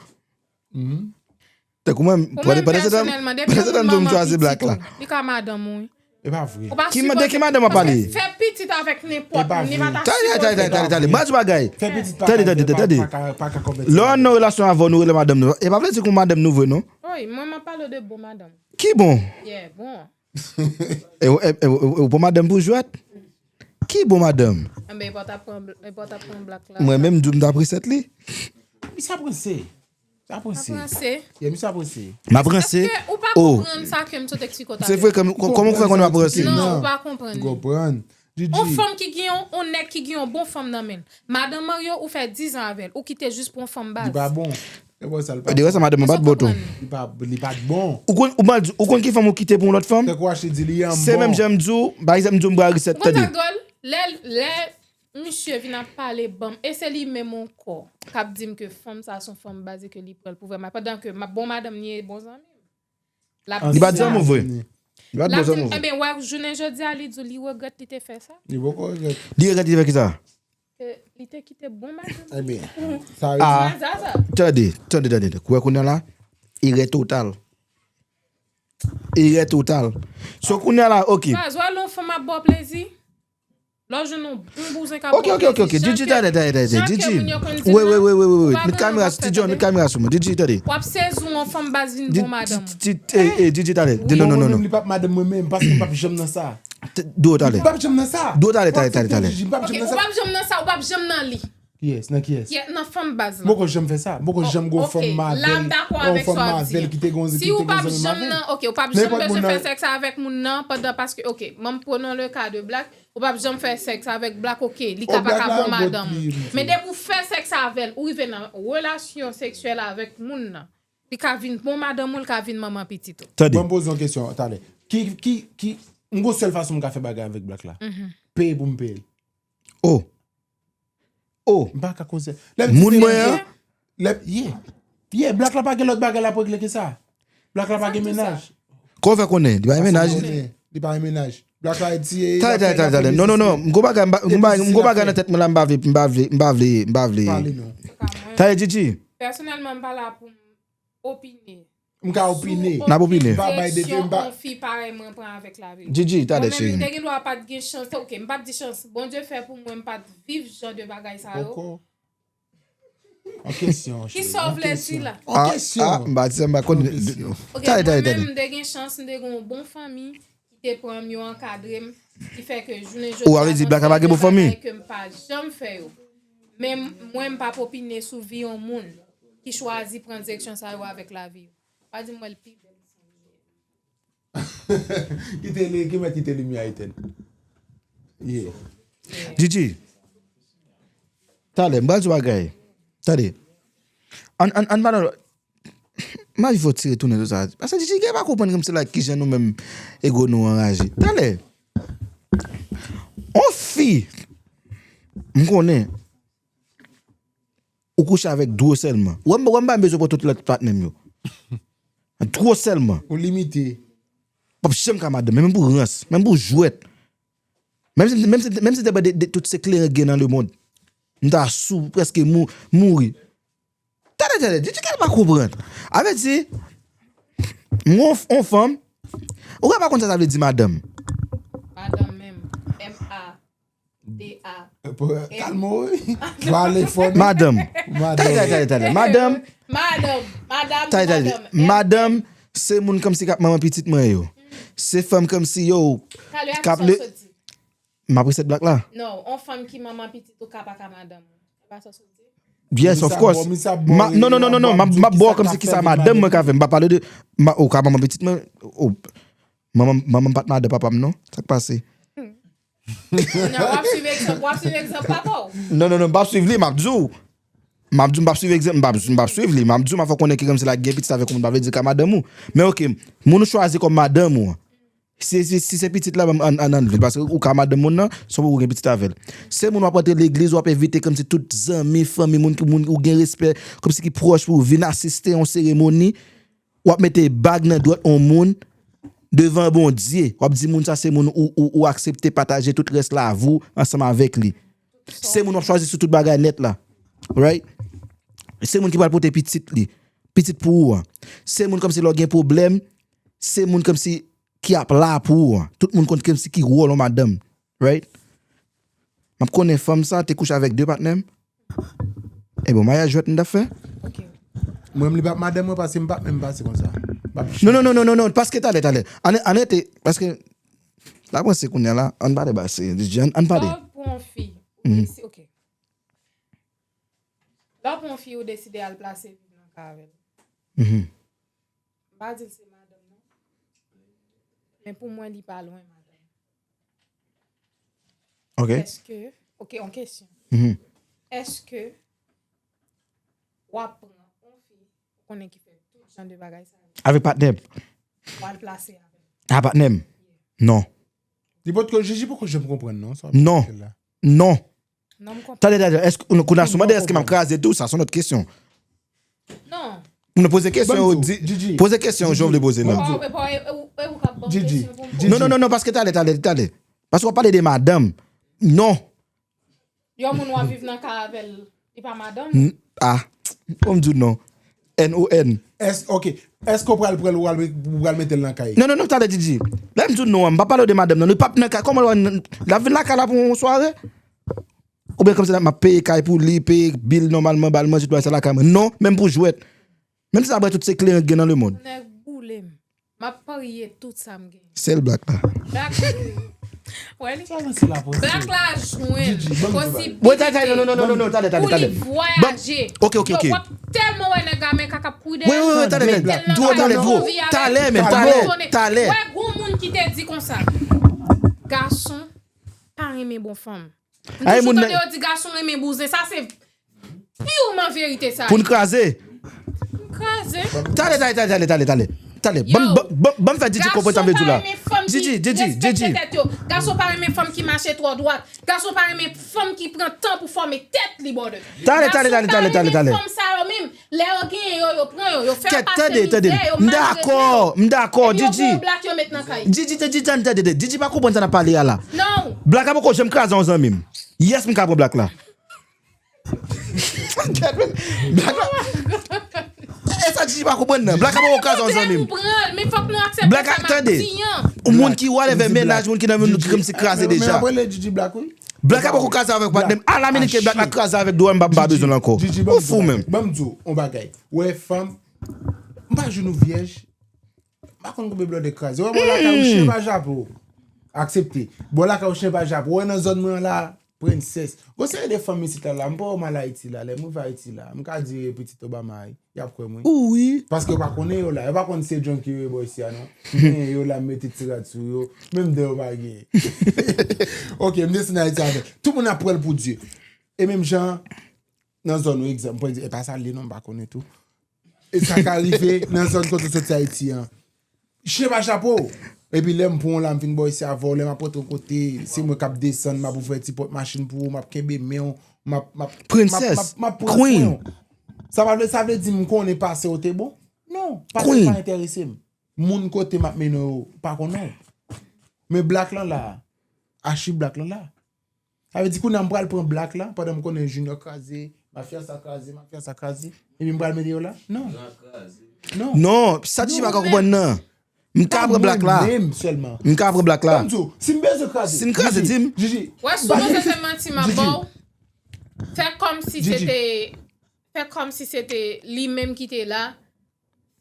Tankou mwen, Pou mwen, pandan se tan, pèsonèlman, pandan se tan m di w m chwazi Black la. Li ka madanm ou, wi. E pa vre. Ou pa Ki ma- de sipòte- ki madanm w ap pale? Paske fè pitit avèk nenpòt E pa moun, li vre. pa ta Tande, tande, tande, tande, tande. M a di w bagay. Fè pitit pa Tande, ka- tande, pa- tande. pa ka- pa ka konvèti. Lè w nan relasyon avè w, nou rele madanm nou. E pa vle di kou madanm nou vre, non? Wi, mwen, m ap pale de bon madanm. Ki bon? Yeah, bon. E, e, e, e, e, ou pran madanm pou jwèt? Ki bon madanm? Enben, e pa w t ap pran bl- e pa w t ap pran Black la. Mwen menm, m di w m ta presèt li. Misye ap ranse. Misye ap ranse. Panse. Yeah, misye ap ranse. M ap ranse. Èske ou pa Oh. Konprann sa ke m sot eksplike w Se vre, kòman kòman ou fè konnen m ap ranse? Non, ou pa konprann. Konprann. On fanm ki gen yon, on nèg ki gen yon bon fanm nan men l. Madan marye w, ou fè diz an avè l, ou kite jis pou yon fanm baz. Li pa bon. E bon sa l pa. De sa madanm mwen pa t bon tou. Li pa li pa t bon. Ou konn ou mal di- ou konn ki fanm ou kite pou yon lòt fanm? Tankou Ashley di li an bon. Se menm jan m di w, pa egzanp, m di w m pral reset, Ou konn tande. Sa k dwòl? Lè lè misye vin ap pale ban m, e se li menm ankò k ap di m ke fanm sa se yon fanm baz e ke li pran l pou vrè madanm. Pandan ke ma- bon madanm li ye, bon zanmi m. L ap Li pa di di sa. Zanmi w vre. Li pa t L bon ap di zanmi m, w vre. Enben, wè, jounen jodi a, li di w li regrèt li te fè sa. Li poko regrèt. Li regrèt li te fè ki sa? Ke li te kite bon madanm. Ebyen, sa Ah. vle Zaza. Tande, tande, tande. Ou wè kounye a la? Erè total. Erè total. So kounye a la, ok. Baz, wè lè yon fanm ap ba w plezi. Lè w jwenn yon, yon bouzen k ap Ok, ok, ok, ok. Djidji, tande, tande, tande, tande. Djidji. Wi, wi, wi, wi, wi. Met kamera, Djidji, met kamera sou mwen. Djidji, tande. W ap sezi yon fanm baz vin bon madanm. Djidji, tande. Non, non, non, non. Li p ap madanm mwen menm, paske m p ap janm nan sa. Dou, tande. M p ap janm nan sa. Dou, tande, tande, tande, tande. M p ap Ok, janm nan ou sa. p ap janm nan sa, ou p ap janm nan li. Kiyès? Nan kiyès? Yeah, nan fanm baz la. M poko janm fè sa. M poko janm gon Ok, fanm la m mavel. dakò Yon avèk sa fanm w ap mavel di. Ki te gon Si ki ou te p gon ap zanmi janm mavel. Nan, ok, ou p ap janm Nenpòt moun bezwen fè nan. Sèks avèk moun nan pandan, paske, ok, ban m pran le ka de Black, ou p ap janm fè sèks avèk Black, ok, li ka pa ka bon madanm. Men depi ou fè sèks avè l, ou rive nan relasyon seksyèl avèk moun nan, li ka vin bon madanm ou, li ka vin manman pitit ou. Tande. Ban m poze yon kesyon talè. Ki, ki, ki, m gon sèl fason m ka fè bagay avèk Black la. Peye pou m peye l. Oh. Oh. M pa ka koze. Moun mwen an. Lè, yeah. Yeah, Black la pa gen lòt bagay la pou regle ke sa. Black la pa gen mennaj. Kò fè konnen, li pa gen mennaj. Li pa gen mennaj. Black la eti. Tande, tande, tande, tande. Non, non, non. M gon bagay, m ba- m gon bagay, m gon bagay nan tèt mwen la, m pa vle, m pa vle, m pa vle, m pa vle. Pale non. Tande, Djidji. Pèsonèlman, m pa la pou m opine. M ka opine. N ap opine. M pa bay de- Direksyon m pa- yon fi parèy mwen pran avèk lavi. Djidji, tande, Mwen menm, m cheri. te gen dwa pa t gen chans. Ok, m p ap di chans. Bondye fè pou mwen, m pa t viv jan de bagay sa yo. Poko. An kesyon. Ki sa w vle di la? An kesyon. Ah, m pa di sa, m pa konn. An kesyon. Ok, Tande, tande, mwen menm, tande. M te gen chans, m te gen yon bon fanmi ki te pran m, yo ankadre m, ki fè ke jounen jodi Ou a vle di Black la pa gen bon fanmi? Ke m pa janm fè yo. Men mwen, m p ap opine sou vi yon moun ki chwazi pran direksyon sa yo avèk lavi yo. Pa di m wè l pi bèl. Kite li, ki mèt kite limyè a etèn. Yeah. Djidji. Talè, m pral di w bagay. Tande. An, an, an pale. M anvi fè w tire tounen tout sa. Paske Djidji gen pa konprann kòmsi la kijan nou menm ego nou anraje. Talè. M konnen ou kouche avèk dwo sèlman. Wè m, wè m pa bezwen pran tout lòt patnè m yo. Dwo sèlman. Ou limite. P ap janm ka madanm, menm pou rans, menm pou jwèt. Menm si, menm si, menm si te pran de, de tout se kleren gen nan lemonn, m ta sou, prèske mou, mouri. Tande, tande, di, di kèl pa konprann. A vle di, m gon f-, on fanm, ou ka pa konn sa sa vle di madanm. Madanm menm. M A D A. Kalme w, wi. Pale fò, non? Madanm. Madanm. Tande, tande, tande, tande. Madanm. Madanm, madanm, Tande, tande. Madanm. Madanm, se moun kòmsi k ap manman pitit mwen yo. Se fanm kòmsi yo k ap le. M ap resèt blak la. Non, on fanm ki manman pitit ou ka pa ka madanm ou. Se pa sa w sot di? Yes, of course. Ma, non, non, non, non, non, m ap, m ap ba w kòmsi kisa madanm mwen ka fè. M pa pale de, ma, ou ka manman pitit mwen, ou, manman, manman m pa t madan papa m, non. Sa k pase? Kounye a w ap swiv egzanp, w ap swiv egzanp papa w. Non, non, non, m p ap swiv li, m ap di w. M ap di w, m p ap swiv egzanp, m p ap, m p ap swiv li. M ap di w, m ap fè w konnen ke kòmsi l ap gen pitit avèk yon moun, pa vle di l ka madanm ou. Men oke, moun ou chwazi kòm madanm ou an. Si, si, si se pitit la, an, an, an, ann ann li, paske ou ka madanm moun nan, san pou ou gen pitit avè l. Se moun w ap rantre legliz, w ap envite kòmsi tout zanmi, fanmi, moun ki, moun ou gen respè, kòmsi ki pwòch pou ou vin asiste yon seremoni, w ap mete bag nan dwèt yon moun devan Bondye. W ap di moun sa se moun ou, ou, ou aksepte pataje tout rès lavi w ansanm avèk li. Se moun w ap chwazi sou tout bagay nèt la. Right? Se moun ki pral pote pitit li, pitit pou ou an. Se moun kòmsi lè w gen pwoblèm, se moun kòmsi ki ap la pou ou an. Tout moun konn kòmsi ki wòl yon madanm. Right? M ap konnen fanm sa te kouche avèk de patnè m. E bon, maryaj jwèt m t ap fè? Ok. Mwen, li p ap madanm mwen, paske m p ap menm pase konsa. M p ap Non, non, non, non, non, non, paske talè, talè. Ann, ann rete, paske l ap ranse kounye a la, ann pale base, ann, ann pale. Lè w pran yon fi, ou Mhm. desi-, ok. Lè w pran yon fi, ou deside al plase viv nan kay avè l. Mhm. M pa di l se madanm, non. Men pou mwen, li pa lwen madanm. Ok. Èske, ok, yon kesyon. Mhm. Èske w ap pran yon fi ou konnen ki fè tout jan de bagay sa yo? Avèk patnè m. W al plase avè l? A patnè m. Non. Li potko, Jiji poko janm konprann, non, sa w ap Non. di la. Non. Non, m konprann. Tande, tande, èske, nou, kounye a, si w mande èske m ap kraze tou, sa se yon lòt kesyon. Non. Nou poze kesyon, Ban m di w, di, Jiji. Poze kesyon, Jiji, jan w vle poze l lan. Ban m di w. Bon, bon, e, e, e ou k ap ban m Jiji, kesyon pou m Jiji. Non, non, non, non, paske talè, talè, talè. Paske w ap pale de madanm. Non. Yon moun w ap viv nan kay avè l, li pa madanm? N-, ah, fò m di w non. N O N. Èske, ok. Èske w pral pran l, ou pral, ou pral mete l nan kay? Non, non, non, talè, Jiji. Lè m di w non an, m pa pale w de madanm nan. Li p ap nan kay. Kòman l, l ap vin lakay la pou yon sware? Oubyen kòmsi m ap peye kay pou li, peye bil nòmalman, ba l manje, tout bagay sa lakay mwen. Non, menm pou jwèt. Menm si sa ap tout se kleren k gen nan lemonn. Nèg boule m. M ap parye tout sa m gen. Sèl blak la. Blak. Wè li. Sa nan se la pwosye. Blak la jwenn Jiji, ban m di bagay. Posibilite Bon, talè, talè, non, non, non, non, non, talè, talè, pou li talè. Voyaje. Ban m, ok, ok, Yo, ok. W ap tèlman wè nèg la men kaka pou dèyè. Wi, wi, wi, talè, talè. Dwo, talè, dwo. Talè, men, talè, talè. Wè gwo moun ki te di konsa. Gason pa renmen bon fanm. M Ay, toujou moun tande nan yo di gason renmen bouzen. Sa se pirman verite sa Pou n ye. Kraze. Kraze. Talè, talè, talè, talè, talè, talè. Talè. Ban m, Yo. ban, ban, ban m fè Didi konprann sa m vle di w la. Gason pa renmen fanm ki Didi, Didi, respekte Didi. tèt yo. Gason pa renmen fanm ki mache twò dwat. Gason pa renmen fanm ki pran tan pou fòme tèt li, brother. Talè, talè, talè, talè, talè, talè. Gason pa renmen fanm sa yo menm. Lè yo genyen yo, yo pran yo. Yo fè yo Kèt, pase tande, tande. mizè, yo M maltrete dakò, yo. m dakò, Epi yo Didi. pran yon blak, yo met nan kay. Didi, Didi, tande, tande, tande. Didi pa konprann sa n ap pale a la. Non. Blak la poko janm kraze yon zanmi m. Yes, m ka pran blak la. Blak la. E sa Didi pa konprann nan. Blak la poko kraze yon zanmi m. Ou pran l, men fòk nou aksepte Blak la, sa m ap tande. di an. Yon moun ki whatever Didi mennaj, Blak. moun ki nan moun Didi. kòmsi kraze Men deja. apre le Didi Blak, wi. Blak la poko kraze avèk patnè m. Ala minit ke Blak la kraze avèk dwòl m pa bezwen l ankò. Didi, ban m Ou di fou bagay. menm. Ban m di w yon bagay. Wè fanm, m pa jwenn ou vyèj. M pa konn konbyen blòdè kraze. Wè bò lakay ou chen pa jape w. Aksepte. Bò lakay ou chen pa jape w. Wè nan zòn mwen an la, Prensès. Gon seri de fanm isit la, la, m pa wè yo mal Ayiti la, lè m rive Ayiti la, m ka di pitit Obama, y ap kwè m, wi. Ou wi. Paske yo pa konnen yo la, yo pa konn se junkie yo ye bò isi a, non. Men yo la, m mete ti rad sou yo, menm dan yo pa genyen. Ok, m desann Ayiti avè. Tout moun ap pran l pou Dye. E menm jan, nan zòn ou, egzanp, m pral di, e pa sa l ye non, m pa konnen tou. E sa ka rive nan zòn kote w soti Ayiti an. Chen pa jape w. Epi lè m pran w la, m vin bò isi avè w, lè m ap rantre yon kote, se mwen k ap desann, m ap ouvè ti pòt machin pou ou, m ap kenbe men w, m ap, m ap, m ap, m ap, m ap pran swen w. Sa pa vle, sa vle di m konnen pase w te bon? Non, pase w pa enterese m. Moun kote m ap mennen w pa konnen w. Men Black lan la, achiv Black lan la. Sa vle di kounye a m pral pran Black la, pandan m konnen Junior kraze, mafya sa kraze, mafya sa kraze, epi m pral mete yo la? Non. Non, sa Didji pa ka konprann nan. M ka pran Black la. Mwen menm sèlman. M ka pran Black la. Ban m di w, si m bezwen kraze. Si m kraze, di m. Didji. Wè, si w panse se manti m ap ba w, fè kòmsi se te, fè kòmsi se te li menm ki te la.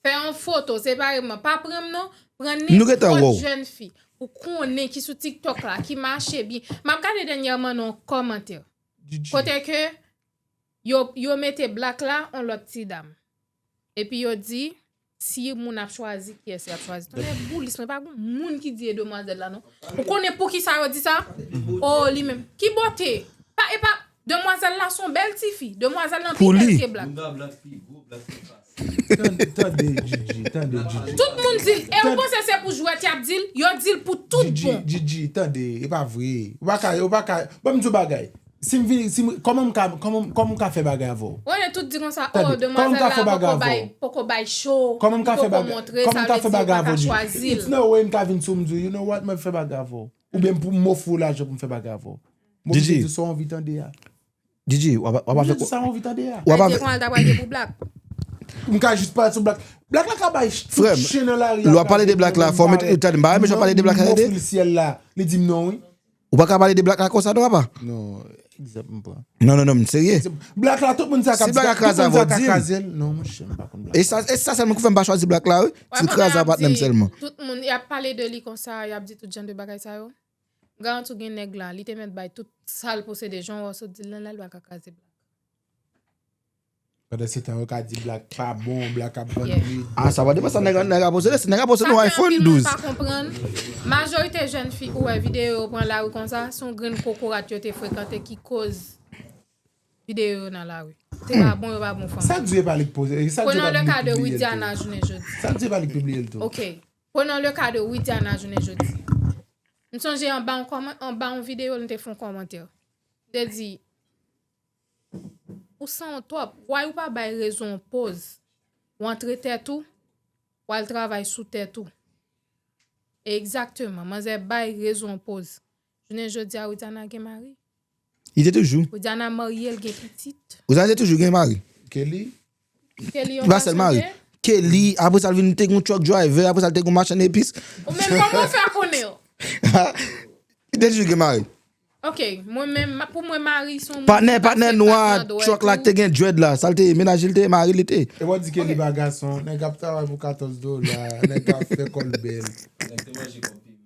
Fè yon foto separeman. Pa pran m non. Pran nenpòt jèn fi ou konnen ki sou TikTok la, ki mache byen. M ap gade dènyèman nan yon kòmantè. Kote ke yo, yo mete Black la, yon lòt ti dam. Epi yo di, si moun ap chwazi, kiyès y ap chwazi? Tonnè boulis, mwen pa gon moun ki di e demwazèl la non. Ou konnen poukisa yo di sa? Oh, li menm. Ki bote? Pa, e pa, demwazèl la se yon bèl tifi. Demwazèl lan pi bèl ke Black. Tande, tande, Djidji, tande, Djidji. Tout moun di l. E ou panse se pou jwèt y ap di l? Yo di l pou tout bon. Djidji, tande, e pa vre. Ou pa ka, ou pa ka, ban m di w bagay. Si m vini, si m, kòman m ka, kòman, kòman m ka fè bagay avè w? Ou konnen tout di konsa, oh, demwazèl la poko bay, poko bay cho, li poko montre, sa vle di yo pa ka chwazi l. It's no way m ka vin sou m di w, you know what, mwen fè bagay avè w. Oubyen pou m ofri w lajan pou m fè bagay avè w. Mwen di w sa w anvi tande a. Djidji, w ap, w ap fè sa w anvi tande a. W ap fè. Kòman l ta pral gen pou Black? M ka jis pale sou Black. Black la ka bay tout chen nan lari a. Frè m, lè w ap pale de Black la, fò w mete, tande, m pa renmen jan w pale de Black la, tande. M ofri l syèl la, li di m non, wi. Ou pa ka pale de Black la konsa non, papa. Non, egzanp m pran. Non, non, non, m serye. Black la, tout moun sa ka kraze avè w, di m. Non, monchè, m pa konn Black. E sa, e sa sèlman ki fè m pa chwazi Black la, wi. Ti kraze a patnè m sèlman. Tout moun, y ap pale de li konsa, y ap di tout jan de bagay sa yo. Garanti w gen nèg la, li te mèt bay tout sa l posede, jan w wè w sot di l lan la, li pa ka kraze Black. Pandan se tan yo ka di Black pa bon, Black ap vann wi. Ah, sa pa depann sa nèg, nèg a posede, si nèg a posede yon iPhone douz. Sa fè anpil moun pa konprann. Majorite jèn fi ou wè videyo yo pran lari konsa, se yon grenn kokorat yo te frekante ki koz videyo yo nan lari. Se pa bon, yo pa bon fanm. Sa k di e pa li k poze, sa k di e pa li k pibliye l tou. Prenons le cas de Widiana jounen jodi. Sa k di e pa li k pibliye l tou. Ok. Prenons le cas de Widiana jounen jodi. M sonje anba yon kòman-, anba yon videyo, nou te fè yon kòmantè. Te di, ou sanwont twòp. Why ou pa bay rezo yon poz? Ou antre tèt ou, w al travay sou tèt ou. Egzakteman, manzè bay rezo yon poz. Jounen jodi a, Widiana gen mari. Li te toujou. Widiana marye, l gen pitit. Widiana te toujou gen mari. Kelly? Kelly, yon pa sèl mari. Kelly, apre sa, l vin te gen yon truck driver, apre sa, l te gen yon machann epis. Ou menm, kòman w fè konnen yo? Li te toujou gen mari. Ok, mwen menm, ma-, pou mwen, mari se yon moun ki pase pa nan dwèt ou. Patnè, patnè nwa, truck la ki te gen dread la, sa l te ye, mennaj li te ye, mari li te ye. E w di Kelly pa gason, nèg ap travay pou katòz dola, nèg ap fè kò l bèl. Nèg te manje kòb piman.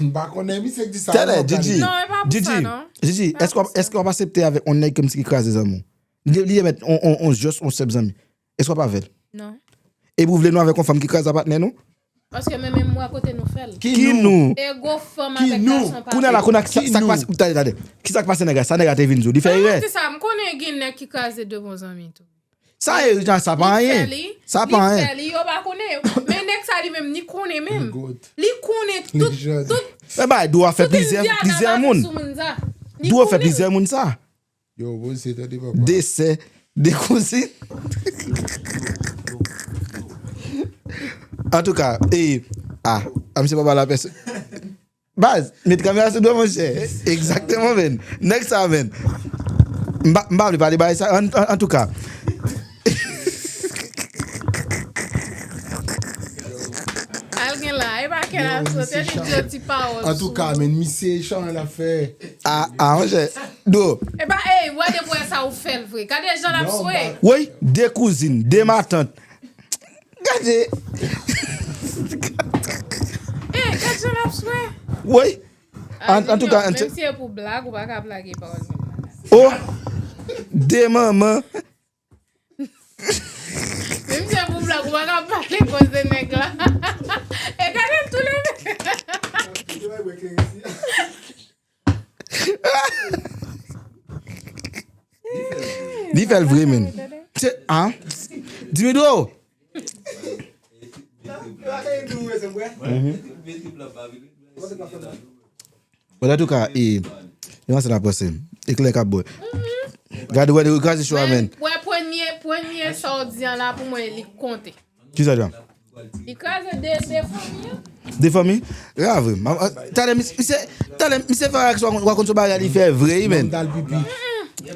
M pa konnen misye k di sa. Tèlè, Djidji. Non, e pa pou sa, non. Djidji, èske w ap, èske w ap aksepte avèk yon nèg kòmsi ki kraze zanmi w? Li, li remèt on, on, on, just on senp zanmi. Èske w ap avè l? Non. Epi w vle nou avèk yon fanm ki kraze patnè nou? Paske mwen menm m wè kote nou fè l. Ki nou? E gwo fanm avèk gason pa vle. Kounye a la, kounye a, sa, sa k pase, tande, tande. Kisa k pase nèg la? Sa nèg la te vin di w? Li fè erè? Sa m di sa, m konnen gen nèg ki kraze de bon zanmi tou. Sa e, sa pa anyen. Sa pa anyen. Li fè li, yo pa konnen. Men nèg sa li menm, li konnen menm. Li konnen tout, tout. E bay, dwe fè plizyè, plizyè moun. Dwe fè plizyè moun sa. Yo, bon, se tande papa. De sè, de kouzin. Antouka, e, a, a, misye pa pale a pèsòn. Baz, met kamera sou do, monchè. Egzakteman, men. Nèg sa, men. M pa, m pa vle pale bagay sa, an, an, antouka. Al gen la, e pa kè l ap sote, li di yon ti pawòl sou. Antouka, men, misye chan l ap fè. A, a, monchè. Do. E pa, ey, wè depi w wè sa ou fè l vre. Gade jan l ap swe. Woy, de kouzin, de matant. Gade. Ey, gade jan l ap swe. Woy. An, antouka, menm si e pou blag, ou pa ka blage pawòl moun nan. Oh! De manman. Menm si e pou blag, ou pa ka pale koze nèg la. E gade l tou leve. Li fè l vre, men. Se, a? Dimitro! Mhm. Bon, antouka, e, e kòman sa n ap panse? Eklè k ap bwè. Gade, wè, li kraze cho a, men. Wè, premye, premye sa w di an la, pou mwen, li konte. Kisa, Jan? Li kraze de, de fanmi an. De fanmi? Grave. Ma- a- Talè, mis- misye, talè, misye fè reyaksyon, w a konn se bagay li fè vre, wi, men.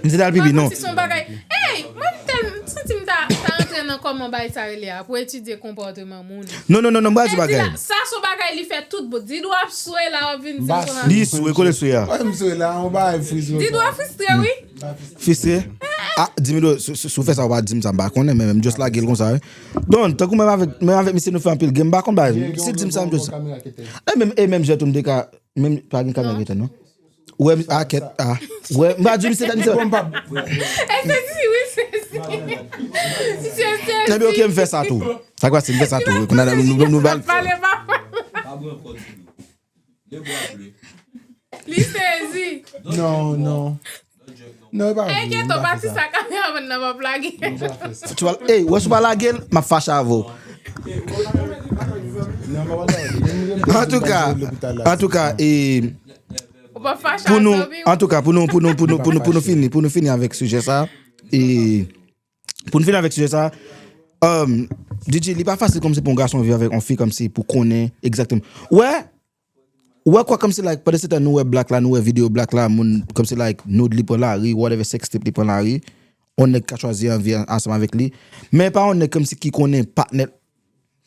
Misye t al pipi, non. Mwen santi se yon bagay. Ey, mwen tèl, santi m ta, ta antre nan kòman bagay sa rele a, pou etidye konpòteman moun. Non, non, non, non, m pral di bagay. Sa se yon bagay li fè tout bout. Didou ap swe la, w ap vin di m konsa. Li swe, kote swe a? Wè, m swe la, yon bagay fristre. Didou ap fristre, wi. Fristre? Ah, di m, si, si, si w fè sa, w pa di m sa, m pa konnen, men, men m just lage l konsa, wi. Don, tankou menm avèk, menm avèk misye nou fè anpil game, m pa konn bagay. Si di m sa, m just. E menm, e menm jan tou m te ka, menm pa gen kamera ki te, non. Wè, a kèt, a. Wè, m pa di misye, misye. E sezi, wi, sezi. Misye sezi. Ebyen, ok, m fè sa tou. Sa k pase, m fè sa tou. Wi, kounye a nou, nou, nou, nou bal. Pale pa. Li sezi. Non, non. Non, e pa vre. Enkyeto, pati sa kameramann nan p ap lage. Tu vois, ey, wè, si w pa lage l, m ap fache avè w. Antouka, antouka, e, pou nou, antouka, pou nou, pou nou, pou nou, pou nou, pou nou fini, pou nou fini avèk sijè sa, e, pou nou fini avèk sijè sa, um, D J, li pa fasil kòmsi pou yon gason viv avèk yon fi kòmsi pou konnen egzakteman. Wè, Ou wè kwa kòmsi, like, pandan se tan nou wè Black la, nou wè videyo Black la, moun kòmsi, like, nude li pran lari, whatever, sextape li pran lari, yon nèg ka chwazi anvi an- ansanm avèk li, men pa yon nèg kòmsi ki konnen patnè l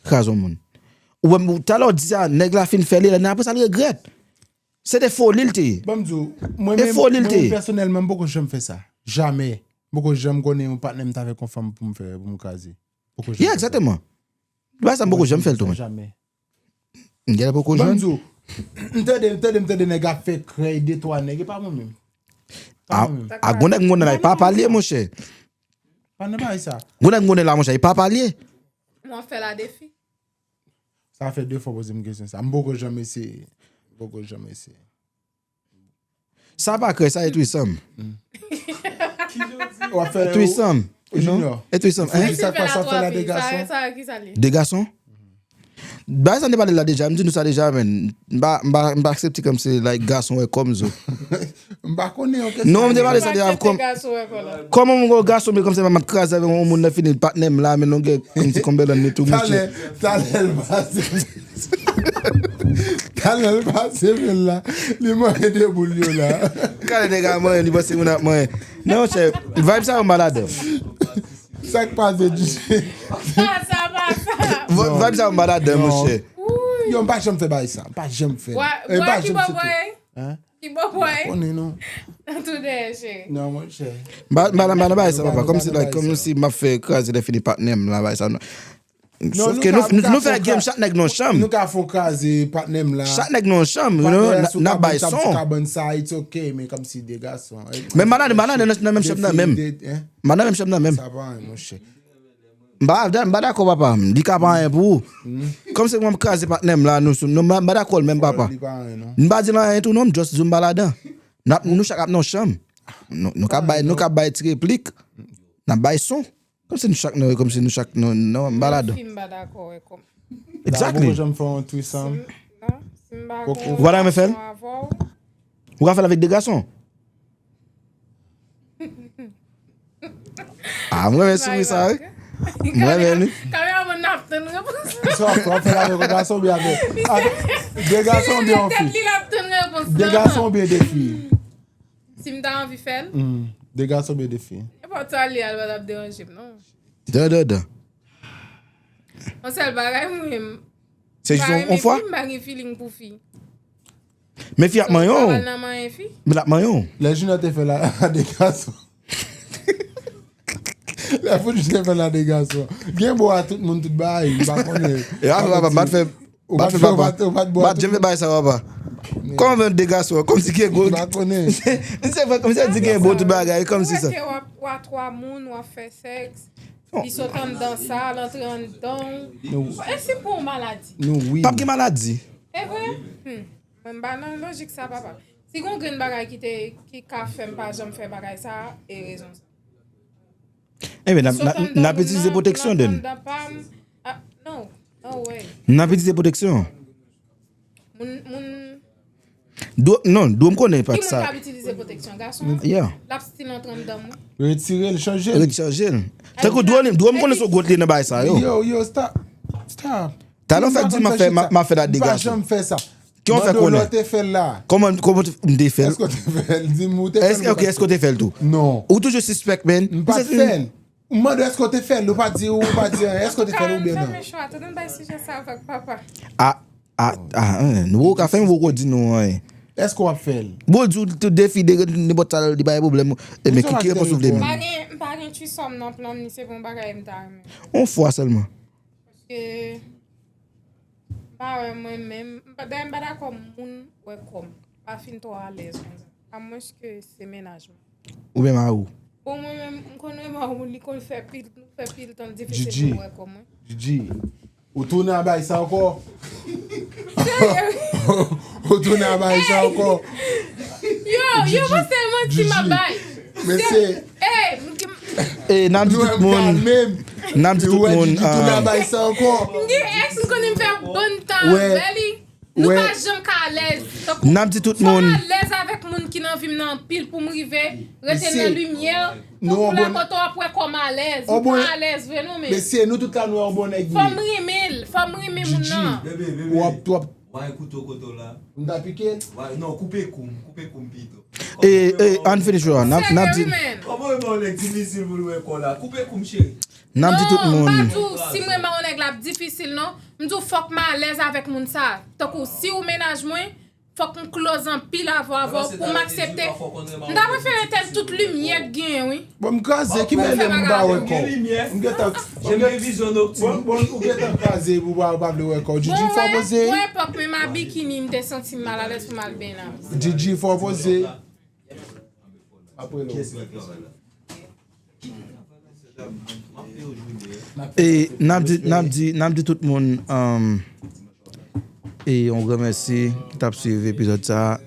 kraze yon moun. Ou wè, talè w di sa, nèg la fin fè li, lè apre sa l regrèt. Se te foli l te ye. Ban m di w, mwen menm, mwen menm pèsonèlman, m poko janm fè sa. Jamè. M poko janm konnen yon patnè m t avèk yon fanm pou m fè, pou m kraze. Poko janm fè sa. Yeah, egzakteman. Bagay sa m poko janm fè l tou, mwen. Jamè. M genlè poko jwenn. Ban m di w, m tande, m tande, m tande nèg ap fè krèy de twa nèg, e pa mwen menm. Pa mwen menm. A gon nèg m konnen la, e papa l ye, monchè. Pa nan bagay sa. Gon nèg m konnen la, monchè, e papa l ye. Mwen fè la defi. Sa fè de fwa w poze m kesyon sa. M poko janm eseye. M poko janm eseye. Sa pa krèy, sa e threesome. Threesome. Non? E threesome, hein? Sa k pase ap fè la de gason? De gason? Bagay sa n te pale la deja, m di nou sa deja, men m pa, m pa, m pa aksepte kòmsi, like, gason wè kòm zo. M pa konnen yon kesyon. Non, m te pale sa deja, kòm, kòman m wè gason, men kòmsi m ap kraze avèk yon moun nan fini patnè m la, men longueur, m di konbèlan ni tou, monchè. Talè, talè l pase. Talè l pase men la. Li manyen de boul yo la. Gade nèg a manyen, li panse moun ap manyen. Non, monchè, vibe sa yo m pa ladan. Sa k pase, D J? Sa, sa pa sa. Vibe sa yo m pa ladan, monchè. Yo, m pa janm fè bagay sa. M pa janm fè. Wè, wè ki bò bò ye? Hein? Ki bò bò ye? Konnen non. Tou dèyè, cheri. Non, monchè. M pa, m pa, m pa nan bagay sa, papa. Kòmsi, like, kòmsi m ap fè kraze lè fini patnè m la, bagay sa, non. Sòf ke nou, nou, nou fè game, chak nèg nan yon chanm. Nou ka fè w kraze patnè m la. Chak nèg nan yon chanm, you know, n ap bay son. Kabann sa, it's ok, men kòmsi de gason. Men madan, madan nan menm chanm nan menm. Madan menm chanm nan menm. Sa pa anyen, monchè. M pa, m pa dakò, papa. Li ka pa anyen pou ou. Kòmsi mwen m kraze patnè m la, nou, nou, m pa dakò l menm, papa. M pa di l anyen tou, non, m just di w m pa ladan. Nou chak ap nan yon chanm. Nou, nou ka bay, nou ka bay ti replik. N ap bay son. Kòmsi nou chak nan, kòmsi nou chak nan, nan, nan balad. Fi m pa dakò wè kòm. Exactly. Poko janm fè yon threesome. Non, si m pa gen yon relasyon avè w. Ou ka fè l avèk de gason? Ah, mwen renmen souri sa, wi. Mwen renmen li. Kameramann nan ap tann repons. Sa w ap fè l avèk yon gason oubyen avèk, avèk de gason oubyen yon fi? De gason oubyen de fi? Si m ta anvi fè l? Hmm. De gason oubyen de fi? E pa sa li al pa t ap deranje m, non. Dan, dan, dan. Yon sèl bagay, mwen menm. Se jis yon fwa? M pa gen feeling pou fi. Men fi ap manyen w. Men l ap manyen w. Lè Junior te fè la, de gason. Lè Food te fè la, de gason. Gen bo a tout moun, tout bagay, m pa konnen. E a, papa, m pa t fè Ou pa t fè, papa. Ou pa t janm fè bagay sa, papa. Kòman de gason? Kòmsi gen gwo. M pa konnen. Misye fè, misye di gen bon tout bagay, kòmsi sa. Ou wè ke w a twa moun, w ap fè sèks, li sot anndan sa, l antre anndan w. E si pou yon maladi? Nou wi. P ap gen maladi. E vre? Hmm. Mwen m pa nan lojik sa, papa. Si gon grenn bagay ki te, ki ka fè m pa janm fè bagay sa, e rezon sa. Enben, n ap, n ap, n ap itilize pwoteksyon, then. Non. Oh, ouais. N ap itilize pwoteksyon. Moun, moun. Dwo, non, dwo m konnen pa sa. Ki moun k ap itilize pwoteksyon? Gason an? Yeah. L ap still antre anndan mwen. Retire l, chanje l. Retire l. Tankou dwo, dwo m konnen se gwòt li nan bagay sa yo. Yo, yo, stop. Stop. Talè w fè di m ap fè, m ap fè dat de gason. M pa janm fè sa. Ki w fè konnen? Mande w lè w te fè l la. Kòman, kòman m te fè l? Èske w te fè l? Di m ou te fè l. Èske, ok, èske w te fè l tou? Non. Ou toujou sispèk, man. M pa t fè l. M mande w èske w te fè l, ou pa di, ou pa di anyen. Èske w te fè l oubyen non? Fèmen chwa, tande m bay sijè sa avèk papa. Ah, ah, ah, hein, nou poko fèmen, poko di nou anyen. Èske w ap fè l? Bon, di w tou defi de nenpòt sa, li pa gen pwoblèm. E men ki, ki repons ou vle menm? M pa gen, m pa gen trisòm nan plan m, ni se pa yon bagay m ta renmen. Yon fwa sèlman. Paske m pa wè mwen menm, m pa, dayè m pa dakò moun wè kò m. M pa fin twò alèz konsa. Amwenske se mennaj mwen. Oubyen mari w? Bon, mwen menm, m konn wè mari w, li konn fè pil, nou fè pil tan, l difisil pou m wè kò mwen. Gigi, ou tounen a bay sa ankò? Ou tounen a bay sa ankò? Yo, yo panse manti m ap bay. Mesye. Ey, m, Eh, n ap di tout moun. N ap di tout moun. Gigi tounen a bay sa ankò. M gen ex, m konnen m fè bon tan avè li. Nou pa janm ka alèz. N ap di tout moun. Fò m alèz avèk moun ki nan vi m nan anpil pou m rive rete nan limyè. Tankou la kote w ap wè kò m alèz. M pa alèz vre non, men. Mesye, nou tout la nou wè yon bon nèg. Fò m renmen l, fò m renmen moun nan. Gigi, w ap, w ap Why kouto kote w la? M ta pike l? Why, non, koupe kou m, koupe kou m pito. E, e, ann fini show a. N ap, n ap di. Kòman w renmen yon nèg difisil pou l wè kò la? Koupe kou m, cheri. N ap di tout moun. Non, m pa di w si m renmen yon nèg la ap difisil, non. M di w fòk m alèz avèk moun sa. Tankou si w mennaj mwen, fòk m close anpil avè w, avè w pou m aksepte. M ta prefere tèl tout limyè k genyen, wi. Bon, m kraze, ki mele m pa wè kò. M gentan, m gen vizyon noktin. Bon, bon, ou gentan kraze, ou pa, ou pa vle wè kò. Gigi, fò poze. Bon, epòk menm a bikini, m te santi m malalèz pou m al benyen avè w. Gigi, fò poze. Apre lè. E n ap di, n ap di, n ap di tout moun, um, e yon gran mèsi ki t ap swiv epizòd sa a.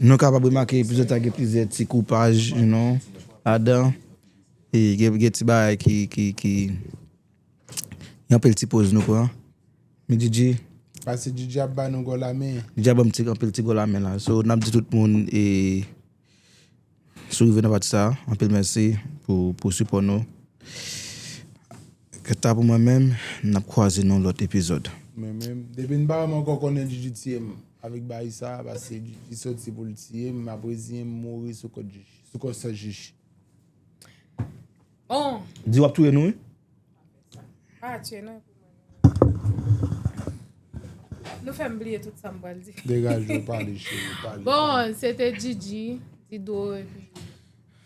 Nou kapab remake epizòd sa gen plizyè ti koupaj, you know, ladan. E gen, gen ti bagay ki, ki, ki, gen anpil ti poz nou pran. Men Gigi. Paske Gigi ap ba nou gòl a men. Gigi ap ban m ti, anpil ti gòl a men la. So, n ap di tout moun, e, si w rive nan pati sa a, anpil mèsi pou, pou sipò nou. Kanta pou mwen menm, n ap kwaze nan yon lòt epizòd. Mwen menm, depi m pa wè m ankò konnen Gigi tiye m avèk bagay sa a, paske Gigi soti pou l tiye m, m ap reziyen m mouri sou kont Gigi, sou konsèy Gigi. Bon. Di w ap touye nou, wi. Pa tiye nou. Nou fè m bliye tout sa m pral di. Degaje w, pale, cheri, pale. Bon, se te Gigi, Didou, epi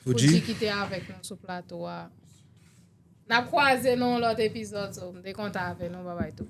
Fouji ki te avèk nou sou plato a. N ap kwaze nan yon lòt epizòd, so, m te kontan avè nou, babay tou.